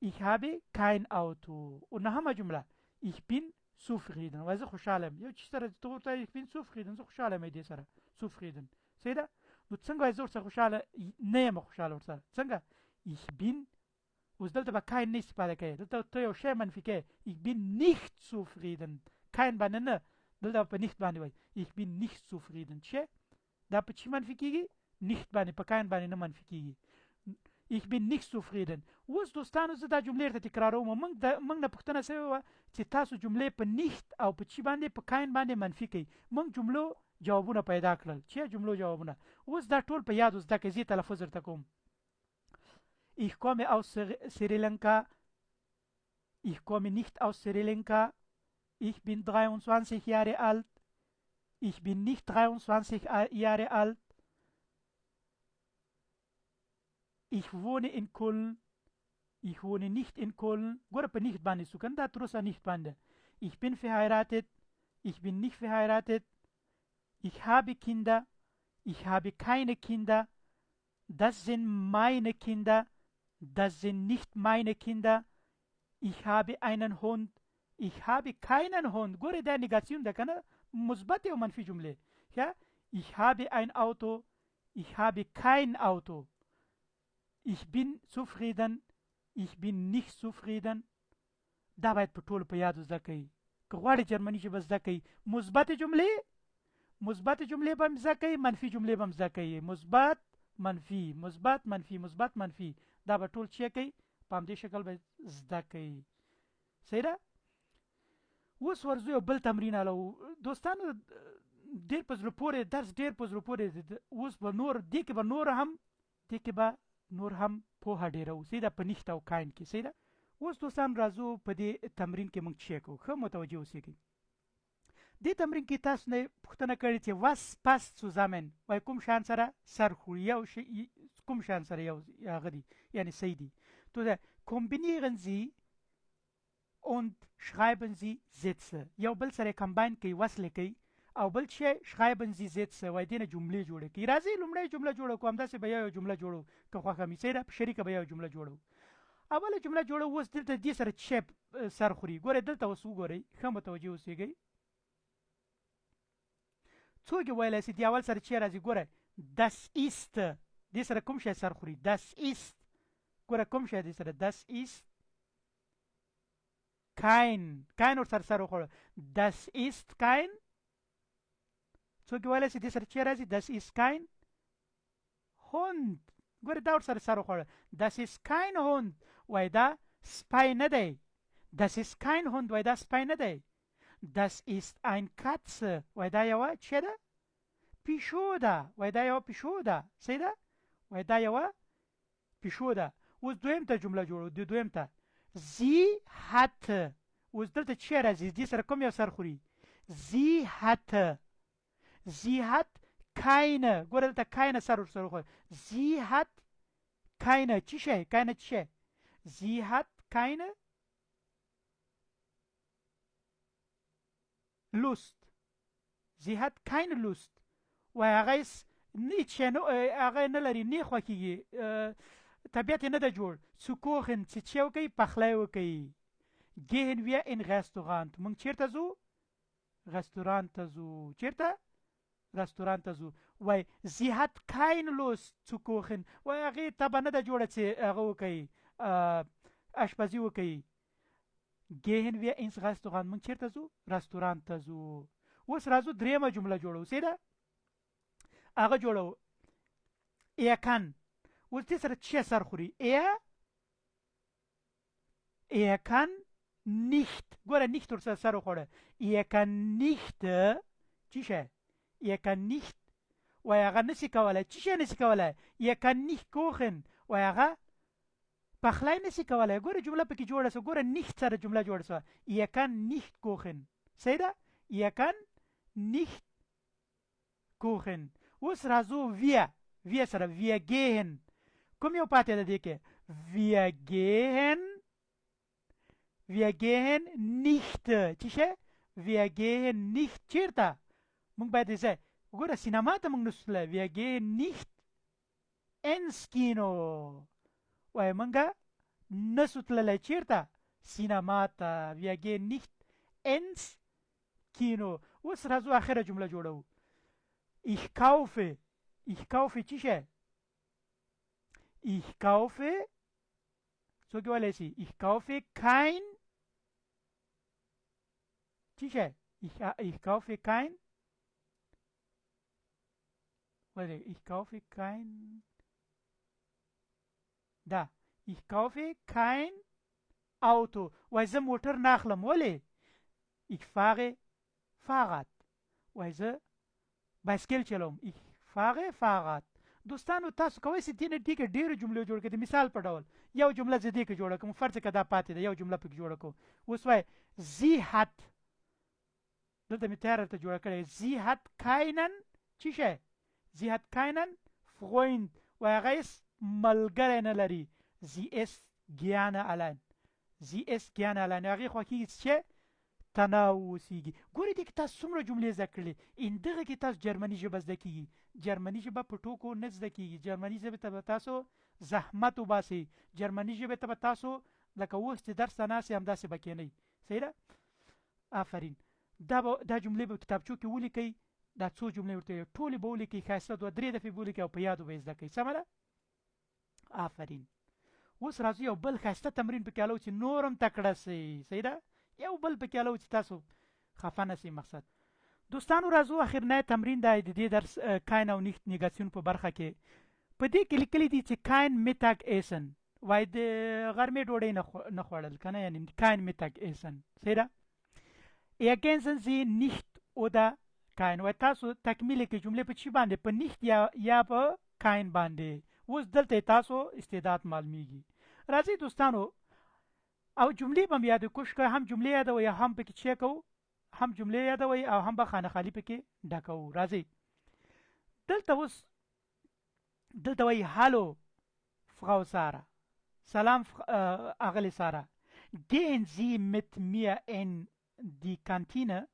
Ich habe kein Auto. او نهمه جمله. Ich bin zufrieden. وایي زه خوشحاله یم. یو چې سره ته ورته ich bin zufrieden، زه خوشحاله یم دې سره. zufrieden. صحیح ده؟ نو څنګه وایي زه ورسره خوشحاله نه یم؟ خوشحاله ورسره څنګه؟ Ich bin، اوس دلته به kein نه استفاده کوې، دلته ته یو شی منفي کوې. Ich bin nicht zufrieden. kein باندې نه، دلته په nicht باندې وایي ich bin nicht zufrieden. چې دا په څه منفي کېږي؟ nicht باندې، په kein باندې نه منفي کېږي. Ich bin nicht zufrieden. اوس دوستانو زه دا جملې درته تکراروم. موږ نه پوښتنه شوې وه چې تاسو جملې په nicht او په چی باندې، په kein باندې منفي کړئ. موږ جملو جوابونه پیدا کړل. چې جملو جوابونه اوس دا ټول په یاد زده کړئ، زه یې تلفظ درته کوم. Ich komme aus Sri Lanka. Ich komme nicht aus Sri Lanka. Ich bin 23 Jahre alt. Ich bin nicht 23 Jahre alt. Ich wohne in Köln. Ich wohne nicht in Köln. ګوره په nicht باندې سو که نه، دا تر اوسه nicht باندې. Ich bin verheiratet. Ich bin nicht verheiratet. Ich habe Kinder. Ich habe keine Kinder. Das sind meine Kinder. Das sind nicht meine Kinder. Ich habe einen Hund. Ich habe keinen Hund. ګوره دا Negation ده که نه، مثبتې او منفي جملې. ښه، ich habe ein Auto. Ich habe kein Auto. Ich bin zufrieden. Ich bin nicht zufrieden. دا باید په ټولو په یاد زده کړئ. که غواړئ جرمني ژبه زده کړئ، مثبتې جملې، مثبتې جملې به هم زده کړئ، منفي جملې به هم زده کړئ. مثبت منفي، مثبت منفي، مثبت منفي، دا به ټول چې کوئ په همدې شکل به زده کړئ. صحیح ده؟ اوس ورځو یو بل تمرین الو. دوستانو ډېر په زړه پورې درس، ډېر په زړه پورې دی. اوس به نور دې کې به نور هم، دې کې به نور هم پوهه ډېره وو. صحیح ده؟ په nicht او kein کې. صحیح ده؟ اوس دوستان راځو په دې تمرین کې موږ څه کوو. ښه متوجه اوسېږئ. دې تمرین کې تاسو نه پوښتنه کړې چې was passt zusammen، وایي کوم شیان سره سر خوري، یو شی کوم شیان سره یو هغه دي، یعنی صحیح دي. تو ده kombinieren Sie und schreiben Sie Sätze. یو بل سره combine کوي، وصل کوي، او بل چې schreiben Sie Sätze، وایي دې نه جملې جوړې کړي. راځئ لومړی جمله جوړه کړو، همداسې به یو یو جمله جوړو که خوښه مې. صحیح ده؟ په شریکه به یو جمله جوړو. اوله جمله جوړو. اوس دلته دې سره څه سر خوري؟ ګورئ دلته اوس وګورئ، ښه متوجه اوسېږئ. څوک یې ویلی سي دې اول سره چی راځي؟ ګوره das ist، دې سره کوم شی سر خوري؟ das ist. ګوره کوم شی دې سره؟ das ist kein، kein ورسره سر وخوړه. Das ist kein، څوک ویلی شي دې سره چې راځي؟ Das ist kein Hund. ګوره دا ورسره سر وخوړه. Das ist kein Hund، وای دا سپی نه دی. Das ist kein Hund، وای دا سپی نه دی. Das ist ein Katze، وای دا یوه چې ده؟ پیشو ده. وای دا یوه پیشو ده. صحیح ده؟ وای دا یوه پیشو ده. اوس دویم ته جمله جوړو. د دویم ته sie hat، اوس دلته چې راځي؟ دې سره کوم یو سر خوري؟ sie hat، sie hat keine، ګوره دلته keine سر ورسره وخوړه. sie hat keine چی شی؟ keine چی شی؟ sie hat keine Lust. Sie hat keine Lust. وای هغه هیڅ شی نه، هغه نه لري، نه خوښېږي، طبیعت یې نه ده جوړ. zu kochen، چې څه وکړي؟ پخلی وکړي. gehen wir in Restaurant، موږ چېرته ځو؟ رستورانت ته ځو. چېرته؟ رستورانت ته ځو. وای sie hat keine Lust zu kochen، وای هغې طبع نه ده جوړه چې هغه وکړي، اشپزي وکړي. gehen wir ins Restaurant، موږ چېرته ځو؟ رستورانت ته ځو. اوس راځو درېیمه جمله جوړو. صحیح ده؟ هغه جوړو. er kann، اوس دې سره چې سر خوري؟ er kann nicht، ګوره nicht ورسره سر وخوړه. er kann nicht چی شی؟ er kann nicht، وای هغه نسي کولی. چی شی نسي کولی؟ er kann nicht kochen، وای هغه پخلی نسي کولی. ګوره جمله پکې جوړه سوه. ګوره nicht سره جمله جوړه سوه. er kann nicht kochen. صحیح ده؟ er kann nicht kochen. اوس راځو wir، wir سره wir gehen، کوم یو پاتې ده دې کې؟ wir gehen، wir gehen nicht چی شی؟ wir gehen nicht چېرته؟ موږ باید ځای وګوره، سینما ته موږ نشو تللی. wir gehen nicht ins Kino، وایي موږ نشو تللی چېرته؟ سینما ته. wir gehen nicht ins Kino. اوس راځو اخره جمله جوړوو. ich kaufe، ich kaufe چی شی؟ ich kaufe، څوک ویلی شي؟ ich kaufe kein چی شی؟ ich kaufe kein، warte، ich kaufe kein، دا ich kaufe kein Auto، وای زه موټر نه اخلم. ولې؟ ich fahre Fahrrad، وای زه بایسکل چلوم. ich fahre Fahrrad. دوستانو تاسو کوی سئ دې نه دې کې ډېرې جملې جوړ کړئ. د مثال په ډول یو جمله زه دې کې جوړه کړم، فرض کړه دا پاتې ده، یو جمله پکې جوړه کړو. اوس وایي sie hat، دلته مې تیاره درته جوړه کړې. sie hat keinen چی شی؟ sie hat keinen Freund، وایي هغه هېڅ ملګری نه لري. sie ist gerne allein، sie ist gerne allein، هغې خوښېږي چې تنها واوسېږي. ګورئ دې کې تاسو څومره جملې زده کړلې. ان دغه کې تاسو جرمني ژبه زده کېږي. جرمني ژبه په ټوکو نه زده کېږي. جرمني ژبې ته به تاسو زحمت وباسئ. جرمني ژبې ته به تاسو لکه اوس چې درس ته ناست یې همداسې به کښېنئ. صحیح ده؟ آفرین. دا به دا جملې به کتابچو کې ولیکئ. دا څو جملې ورته ټولې به ولیکئ، ښایسته دوه درې دفعې به ولیکئ او په یادو به یې زده کړئ. سمه ده؟ آفرین. اوس راځو یو بل ښایسته تمرین پکې الو چې نور هم تکړه سئ. صحیح ده؟ یو بل پکې الو چې تاسو خفه نه سئ. مقصد دوستانو راځو اخرنی تمرین دی د دې درس kein او nicht Negation په برخه کې. په دې کې لیکلي دي چې kein Mittagessen، وای د غرمې ډوډۍ نه خوړل که نه، یعنې kein Mittagessen. صحیح ده؟ ergänzen Sie nicht oder kein، وای تاسو تکمیل کې جملې په چی باندې؟ په nicht یا په kein باندې. اوس دلته تاسو استعداد معلومیږي. راځئ دوستانو او جملې به هم یادې کوښښ کوئ، هم جملې یادوئ، هم پکې چې کوو، هم جملې یادوئ او هم به خانه خالي پکې ډکوو. راځئ دلته اوس دلته وایي Hallo Frau Sarah، سلام اغلې سارا، gehen Sie mit mir in die Kantine،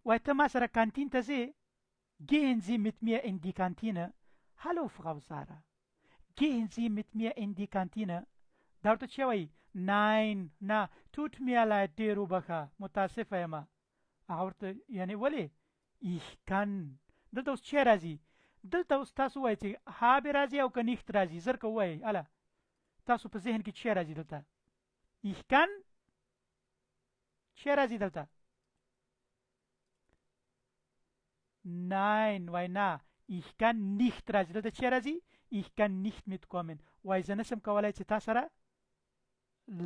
وای ته ما سره کانتین ته ځې؟ gehen Sie mit mir in die Kantine. Hallo Frau Sarah، gehen Sie mit mir in die Kantine. دا ورته څه وایي؟ nein، نه، tut mir leid، ډېر وبخښه، متاسفه یم. هغه ورته یعنې ولې؟ ich kann، دلته اوس څه راځي؟ دلته اوس تاسو وایئ چې habe راځي او که nicht راځي؟ زر که ووایئ، هله تاسو په ذهن کې څه راځي دلته؟ ich kann چی راځي دلته؟ Nein، وای نه، ich kann nicht راځي. دلته چی راځي؟ Ich kann nicht mitkommen. وای زه نشم کولای چې تا سره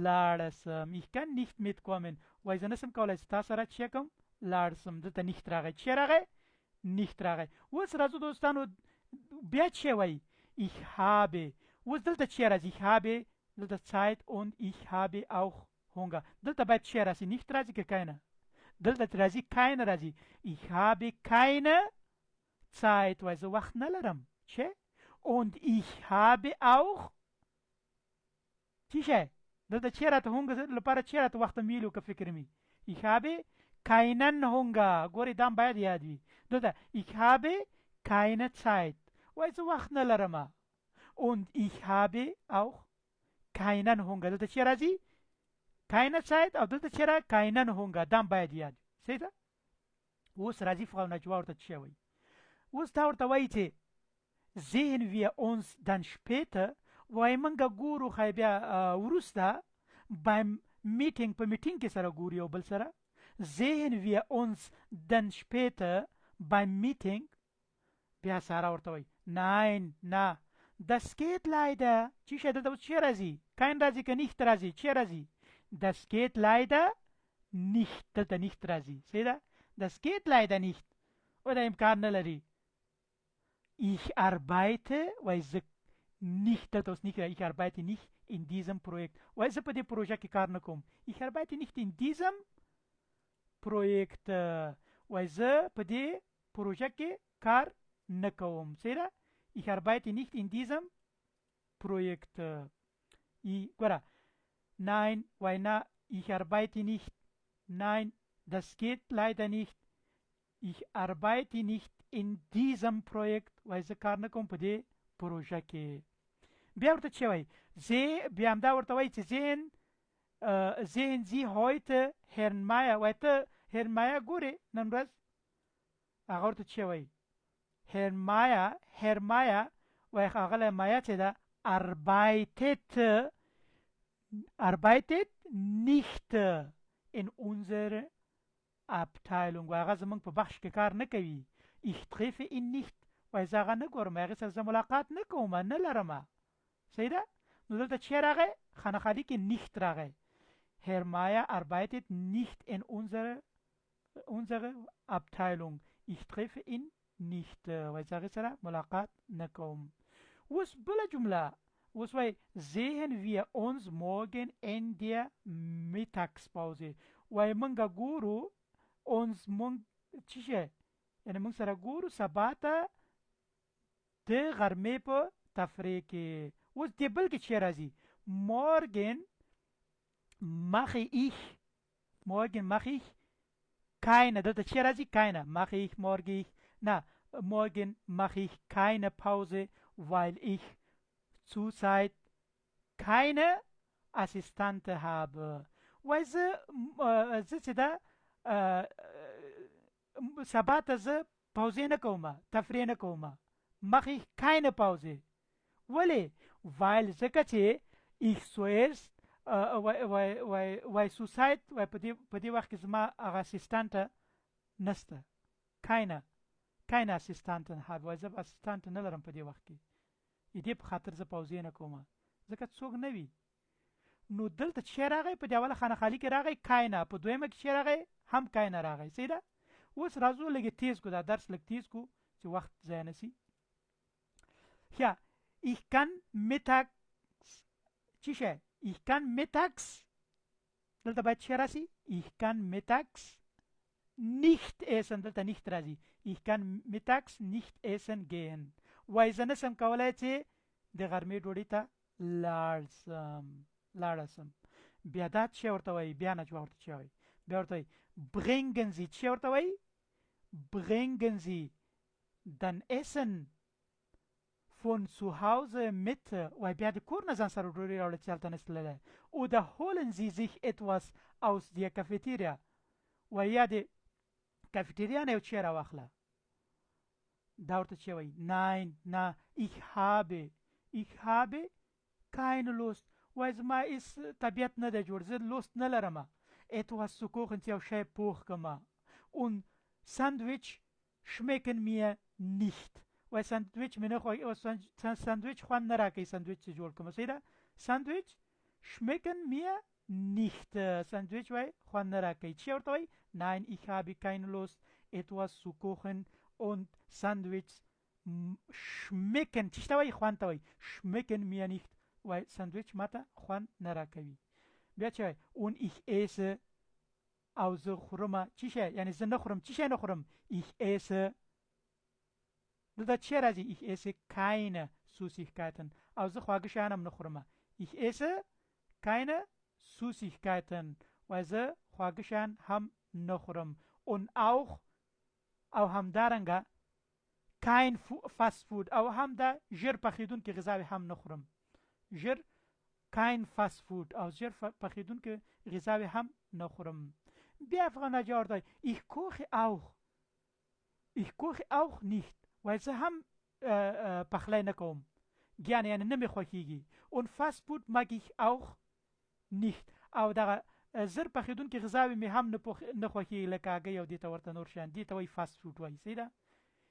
لاړه سم. Ich kann nicht mitkommen. وای زه نشم کولای چې تا سره چی کوم، لاړ سم. دلته nicht راغی. چی راغی؟ nicht راغی. اوس راځو دوستانو، بیا چی وای؟ Ich habe. اوس دلته چی راځي؟ Ich habe دلته Zeit und ich habe auch Hunger. دلته باید چی راشي؟ nicht راځي که keine؟ دلته راځي keine راځي. Ich habe keine Zeit. وای زه وخت نه لرم. چه؟ Und ich habe auch چی شی؟ دلته چی راته Hunger لپاره چی راته وخت ویلو که فکر می؟ Ich habe keinen Hunger. ګورې دا هم باید یاد وي. دلته ich habe keine Zeit. وای زه وخت نه لرم. Und ich habe auch keinen Hunger. دلته چی راځي؟ keine Zeit او دلته چی را keinen Hunger. دا هم باید یاد وي. صحیح ده؟ اوس راځي Frau نجوا ورته څه وایي؟ اوس دا ورته وایي چې sehen wir uns dann später. وایي موږ ګورو خی بیا وروسته beim Meeting، په میټینګ کې سره ګورو یو بل سره. sehen wir uns dann später beim Meeting. بیا سارا ورته وایي nein، نه، das geht leider چی شی؟ دلته اوس چی راځي؟ kein راځي که nicht راځي؟ چی راځي؟ das geht leider nicht. دلته nicht راځي. صحیح ده؟ das geht leider nicht. او دا امکان نه لري. Ich arbeite وای زه nicht، دلته اوس nicht، ich arbeite nicht in diesem Projekt. وای زه په دې پروژه کې کار نه کوم. Ich arbeite nicht in diesem Projekt. وای زه په دې پروژه کې کار نه کوم. صحیح ده؟ Ich arbeite nicht in diesem Projekt. ګوره nein، وای نه، ich arbeite nicht. Nein, das geht leider nicht. Ich arbeite nicht in diesem Projekt. وای زه کار نه کوم په دې پروژه کې. بیا ورته څه وایي؟ زه بیا همدا ورته وایي چې sehen Sie heute Herrn Meier. وای ته Herrn Meier ګورې نن ورځ؟ هغه ورته څه وایي؟ Herr Meier، Herr Meier، وای ښاغلی مایا چې ده arbeitet nicht in unserer Abteilung. وای هغه زموږ په بخش کې کار نه کوي. Ich treffe ihn nicht. وای زه هغه نه ګورم، هغې سره زه ملاقات نه کوم، نه لرم. صحیح ده؟ نو دلته چی راغی؟ خانه خالی کې nicht راغی. Herr Meier arbeitet nicht in unserer Abteilung. Ich treffe ihn nicht. وای زه هغې سره ملاقات نه کوم. اوس بله جمله. اوس وای sehen wir uns morgen in der Mittagspause. وای مونږ ګورو uns، مونږ چی شی؟ یعنی مونږ سره ګورو سبا ته د غرمې په تفریح کې. اوس دې بل کې چی راځي؟ Morgen mache ich، morgen mache ich keine. دلته چی راځي؟ keine. Mache ich morgen ich، نه، morgen mache ich keine Pause, weil ich zurzeit keine Assistente habe. وای زه زه چې ده سبا ته زه پوزې نه کوم، تفریح نه کوم. Mache ich keine Pause. ولې؟ Weil ځکه چې ich zuerst وای zurzeit، وای په دې وخت کې زما هغه Assistente نسته. Keine Assistenten habe. وای زه Assistente نه لرم په دې وخت کې. دې په خاطر زه پوزې نه کوم، ځکه څوک نه وي. نو دلته چې راغی؟ په دې اوله خانه خالي کې راغی keine، په دویمه کې چې راغی؟ هم keine راغی. صحیح ده؟ اوس راځو لږ تیز کو دا درس، لږ تیز کو چې وخت ضایع نه سي. Ja, ich kann mittags چی شی؟ Ich kann mittags، دلته باید چی راشي؟ Ich kann mittags nicht essen. دلته nicht راځي. Ich kann mittags nicht essen gehen. وای زه نشم کولای چې د غرمې ډوډۍ ته لاړ سم، لاړه سم. بیا دا چې ورته وایي؟ بیا نجوا ورته چې وایي؟ بیا ورته وایي bringen Sie، چې ورته وایي؟ Bringen Sie dann Essen von zu Hause mit. وای بیا د کور نه ځان سره ډوډۍ راوړه چې هلته نشته تللی. Oder holen Sie sich etwas aus der Cafeteria. وای یا د کافیټریا نه یو چای راواخله. دا ورته چې وایي؟ Nein، نه، ich habe keine Lust. وای زما هیڅ طبیعت نه دی جوړ، زه Lust نه لرم. etwas zu kochen چې یو شی پوخ کړم. Und Sandwich schmecken mir nicht. وای ساندویچ مې نه خوښ، ساندویچ خوند نه راکوي، ساندویچ چې جوړ کړم. صحیح ده؟ ساندویچ schmecken mir nicht. ساندویچ وای خوند نه راکوي. چې ورته وایي nein, ich habe keine Lust etwas zu kochen und Sandwich schmecken چې ته وایي خوند ته وایي schmecken mir nicht. وای ساندویچ ماته خوند نه راکوي. بیا چې وایي und ich esse او زه خورم چی شی، یعنی زه نه خورم، چی شی نه خورم؟ ich esse دلته چی راځي؟ ich esse keine Süßigkeiten او زه خواږه شیان هم نه خورم. ich esse keine Süßigkeiten وای زه خواږه شیان هم نه خورم. und auch او همدارنګه kein fast food او هم دا ژر پخېدونکې غذاوې هم نه خورم. ژر kein fast food او ژر پخېدونکې غذاوې هم نه خورم. بیا افغان ناجیه ورته وایي ich koche auch ich koche auch nicht وایي زه هم پخلی نه کوم ګیان، یعنی نه مې خوښیږي. und fast food mag ich auch nicht او دغه زر پخېدونکې غذاوې مې هم نه خوښیږي لکه هګۍ او دې ته ورته نور شیان، دې ته وایي fast food وایي. صحیح ده؟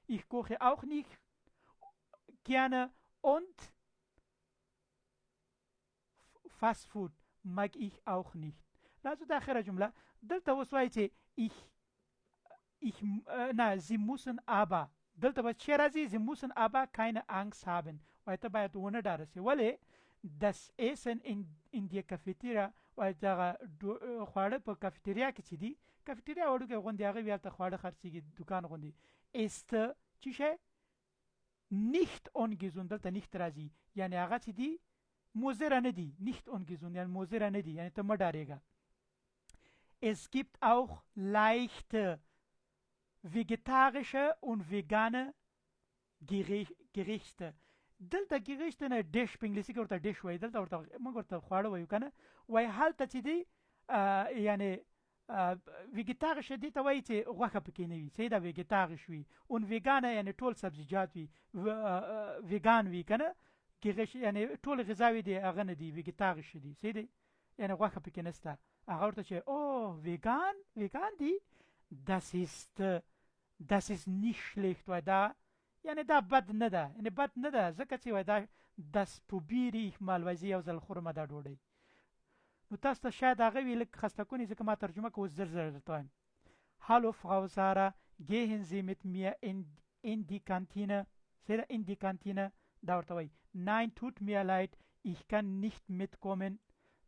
ich koche auch nicht gerne und fast food mag ich auch nicht. راځو د اخره جمله. دلته اوس وایي چې ich ich نه sie müssen aber دلته به چې راځي sie müssen aber keine Angst haben وایي ته باید ونه ډاره شې. ولې؟ das Essen in der Cafeteria وایي دغه خواړه په کافیتریا کې چې دي، کافیتریا وړوکی غوندې هغه وي، هلته خواړه خرڅېږي دوکان غوندې. ist چی شی؟ nicht ungesund دلته nicht راځي، یعنی هغه چې دي مضره نه دي. nicht ungesund یعنی مضره نه دي، یعنی ته مه ډارېږه. Es gibt auch leichte vegetarische und vegane Gerichte. دلته Gerichte نه ډش په انګلیسي کې ورته ډش وایي، دلته ورته موږ ورته خواړه وایو که نه. وایي هلته چې دي یعنی ویګیتاریش دې ته وایي چې غوښه پکې نه وي، صحیح ده، ویګیتاریش وي. اون ویګانه یعنی ټول سبزیجات وي، ویګان وي که نه. ګیغش یعنی ټول غذاوې دي هغه نه دي، ویګیتاریش دي، صحیح دی، یعنی غوښه پکې نشته. هغه ورته چې او ویګان، ویګان دي، das ist das ist nicht schlecht وای دا یعنی دا بد نه ده، یعنی بد نه ده ځکه چې وای دا das probiere ich mal وای زه یو ځل خورم دا ډوډۍ. نو تاسو ته شاید هغه وي لږ خسته کونې ځکه ما ترجمه کوو زر زر درته وایم. Hallo Frau Sarah, gehen Sie mit mir in die Kantine? صحیح ده، in die Kantine دا ورته وایي. Nein, tut mir leid, ich kann nicht mitkommen.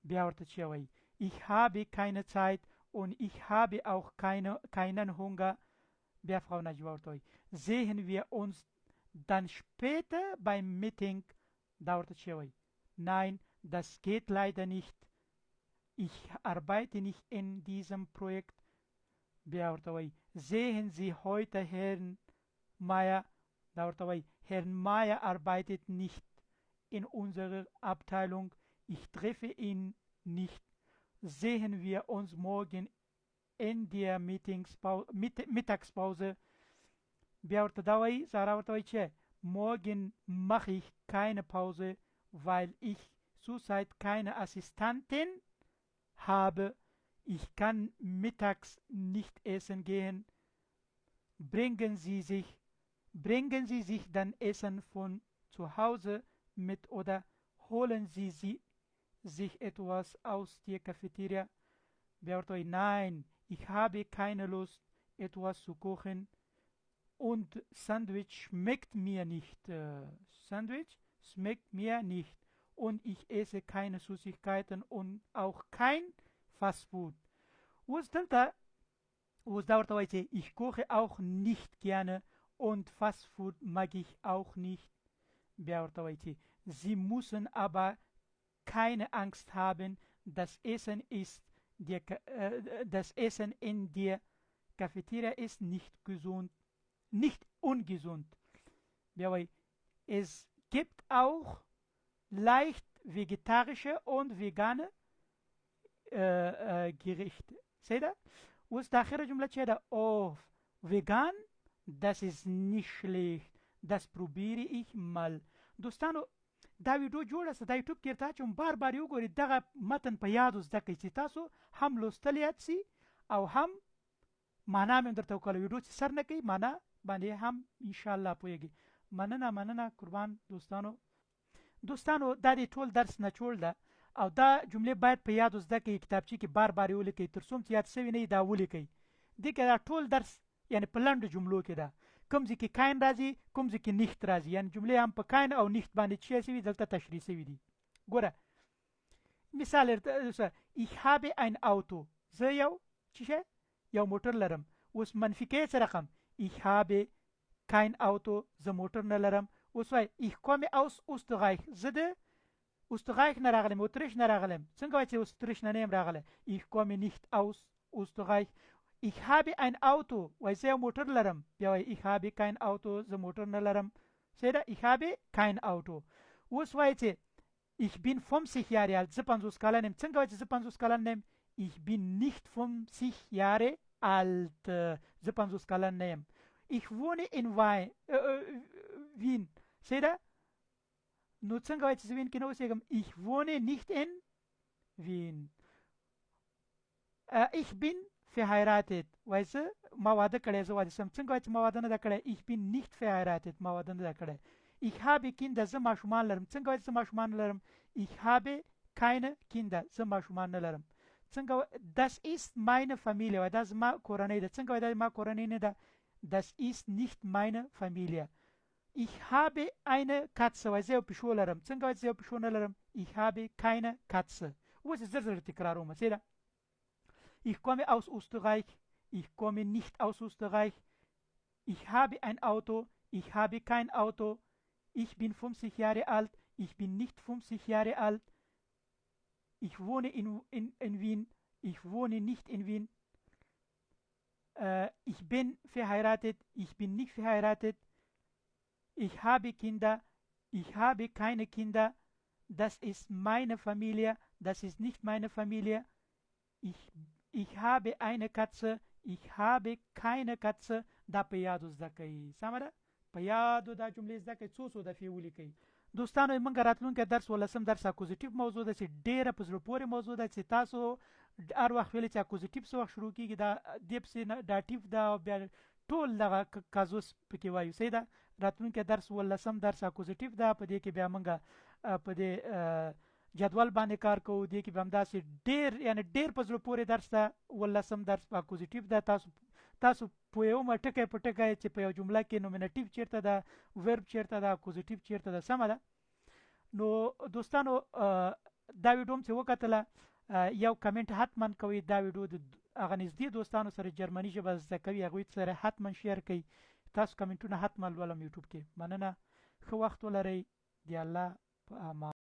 بیا ورته چې وایي ich habe keine Zeit und ich habe auch keinen Hunger. بیا Frau Najwa ورته وایي sehen wir uns dann später beim Meeting. دا ورته چې وایي nein, das geht leider nicht. Ich arbeite nicht in diesem Projekt. بیا ورته وایي sehen Sie heute Herrn Meier. دا ورته وایي Herrn Meier arbeitet nicht in unserer Abteilung. Ich treffe ihn nicht. Sehen wir uns morgen in der Mittagspause. بیا ورته دا وایي، سارا ورته وایي چې morgen mache ich keine Pause, weil ich zurzeit keine Assistentin habe. Ich kann mittags nicht essen gehen. Bringen Sie sich dann Essen von zu Hause mit oder holen Sie sich etwas aus der Cafeteria? بیا ورته وایي nein, ich habe keine Lust, etwas zu kochen und Sandwich schmeckt mir nicht. Sandwich schmeckt mir nicht und ich esse keine Süßigkeiten und auch kein Fast Food. اوس دلته اوس دا ورته وایي چې ich koche auch nicht gerne und Fast Food mag ich auch nicht. بیا ورته وایي چې sie müssen aber keine Angst haben, das Essen ist der, das Essen in der Cafeteria ist nicht gesund, nicht ungesund. بیا وایي es gibt auch leicht vegetarische und vegane Gerichte. صحیح ده؟ اوس د اخره جمله چې ده oh vegan das ist nicht schlecht, das probiere ich mal. دوستانو دا ویډیو جوړه سه، دا یوټیوب کې درته اچوم، بار بار یې وګورئ، دغه متن په یادو زده کړئ چې تاسو هم لوستل یاد سي او هم معنا مې درته وکړه. ویډیو چې سر نه کوي معنا باندې هم ان شاء الله پوهیږئ. مننه مننه قربان دوستانو. دوستانو دا دی ټول درس نچوړ ده او دا جملې باید په یادو زده کړئ، کتابچې کې بار بار یې ولیکئ، تر څو چې یاد سوي نه وي دا ولیکئ. دې کې دا ټول درس یعنی په لنډو جملو کې ده، کوم ځای کې kein راځي، کوم ځای کې nicht راځي، یعنی جملې هم په kein او nicht باندې چې سوي دلته تشریح سوي دي. ګوره مثال ورته، ich habe ein Auto، زه یو څه شی یو موټر لرم. اوس منفي کوي څه رقم؟ ich habe kein Auto، زه موټر نه لرم. اوس وای ich komme aus Österreich، زه د Österreich نه راغلم، اتریش نه راغلم. څنګه وای چې اتریش نه نه یم راغلی؟ ich komme nicht aus Österreich. Ich habe ein Auto، وای زه یو موټر لرم. بیا وای ich habe kein Auto، زه موټر نه لرم. صحیح ده، ich habe kein Auto. اوس وای چې ich bin 50 Jahre alt، زه 50 کلن یم. څنګه وای چې زه 50 کلن نه یم؟ ich bin nicht 50 Jahre alt، زه 50 کلن نه یم. ich wohne in Wien، صحیح ده. نو څنګه وای چې زه وین کې نه اوسېږم؟ ich wohne nicht in Wien. ich bin verheiratet، وای زه ما واده کړی، زه واده شوم. څنګه وای چې ما واده نه ده کړی؟ ich bin nicht verheiratet، ما واده نه ده کړی. ich habe Kinder، زه ماشومان لرم. څنګه وای چې زه ماشومان لرم؟ ich habe keine Kinder، زه ماشومان نه لرم. څنګه das ist meine Familie، وای دا زما کورنۍ ده. څنګه وای دا زما کورنۍ نه ده؟ das ist nicht meine Familie. Ich habe eine Katze، وای زه یو پیشو لرم. څنګه وای چې زه یو پیشو نه لرم؟ ich habe keine Katze. اوس یې زر زر تکراروم. صحیح ده. Ich komme aus Österreich, ich komme nicht aus Österreich, ich habe ein Auto, ich habe kein Auto, ich bin 50 Jahre alt, ich bin nicht 50 Jahre alt, ich wohne in Wien, ich wohne nicht in Wien, ich bin verheiratet, ich bin nicht verheiratet, ich habe Kinder, ich habe keine Kinder, das ist meine Familie, das ist nicht meine Familie, ich habe eine Katze, ich habe keine Katze. دا په یادو زده کوئ. سمه ده، په یادو دا جملې زده کوئ، څو څو دفعې ولیکئ. دوستانو موږ راتلونکی درس ولسم درس Akkusativ موضوع ده چې ډېره په زړه پورې موضوع ده چې تاسو هر وخت ویلې چې Akkusativ څه وخت شروع کېږي، دا دې پسې Dativ ده او بیا ټول دغه Kasus پکې وایو. صحیح ده. راتلونکی درس ولسم درس Akkusativ ده، په دې کې بیا موږ په دې جدول باندې کار کوو. دې کې به همداسې ډېر یعنی ډېر په زړه پورې درس ده. ولسم درس په Akkusativ ده. تاسو پوهوم ټکی په ټکی چې په یو جمله کې Nominativ چېرته ده، Verb چېرته ده، Akkusativ چېرته ده. سمه ده. نو دوستانو دا ویډیو هم چې وکتله یو کمنټ حتما کوئ. دا ویډیو د هغه نږدې دوستانو سره جرمني ژبه زده کوي هغوی سره حتما share کړئ. تاسو کمنټونه حتما لولم یوټیوب کې. مننه، ښه وخت ولرئ، د الله په امان.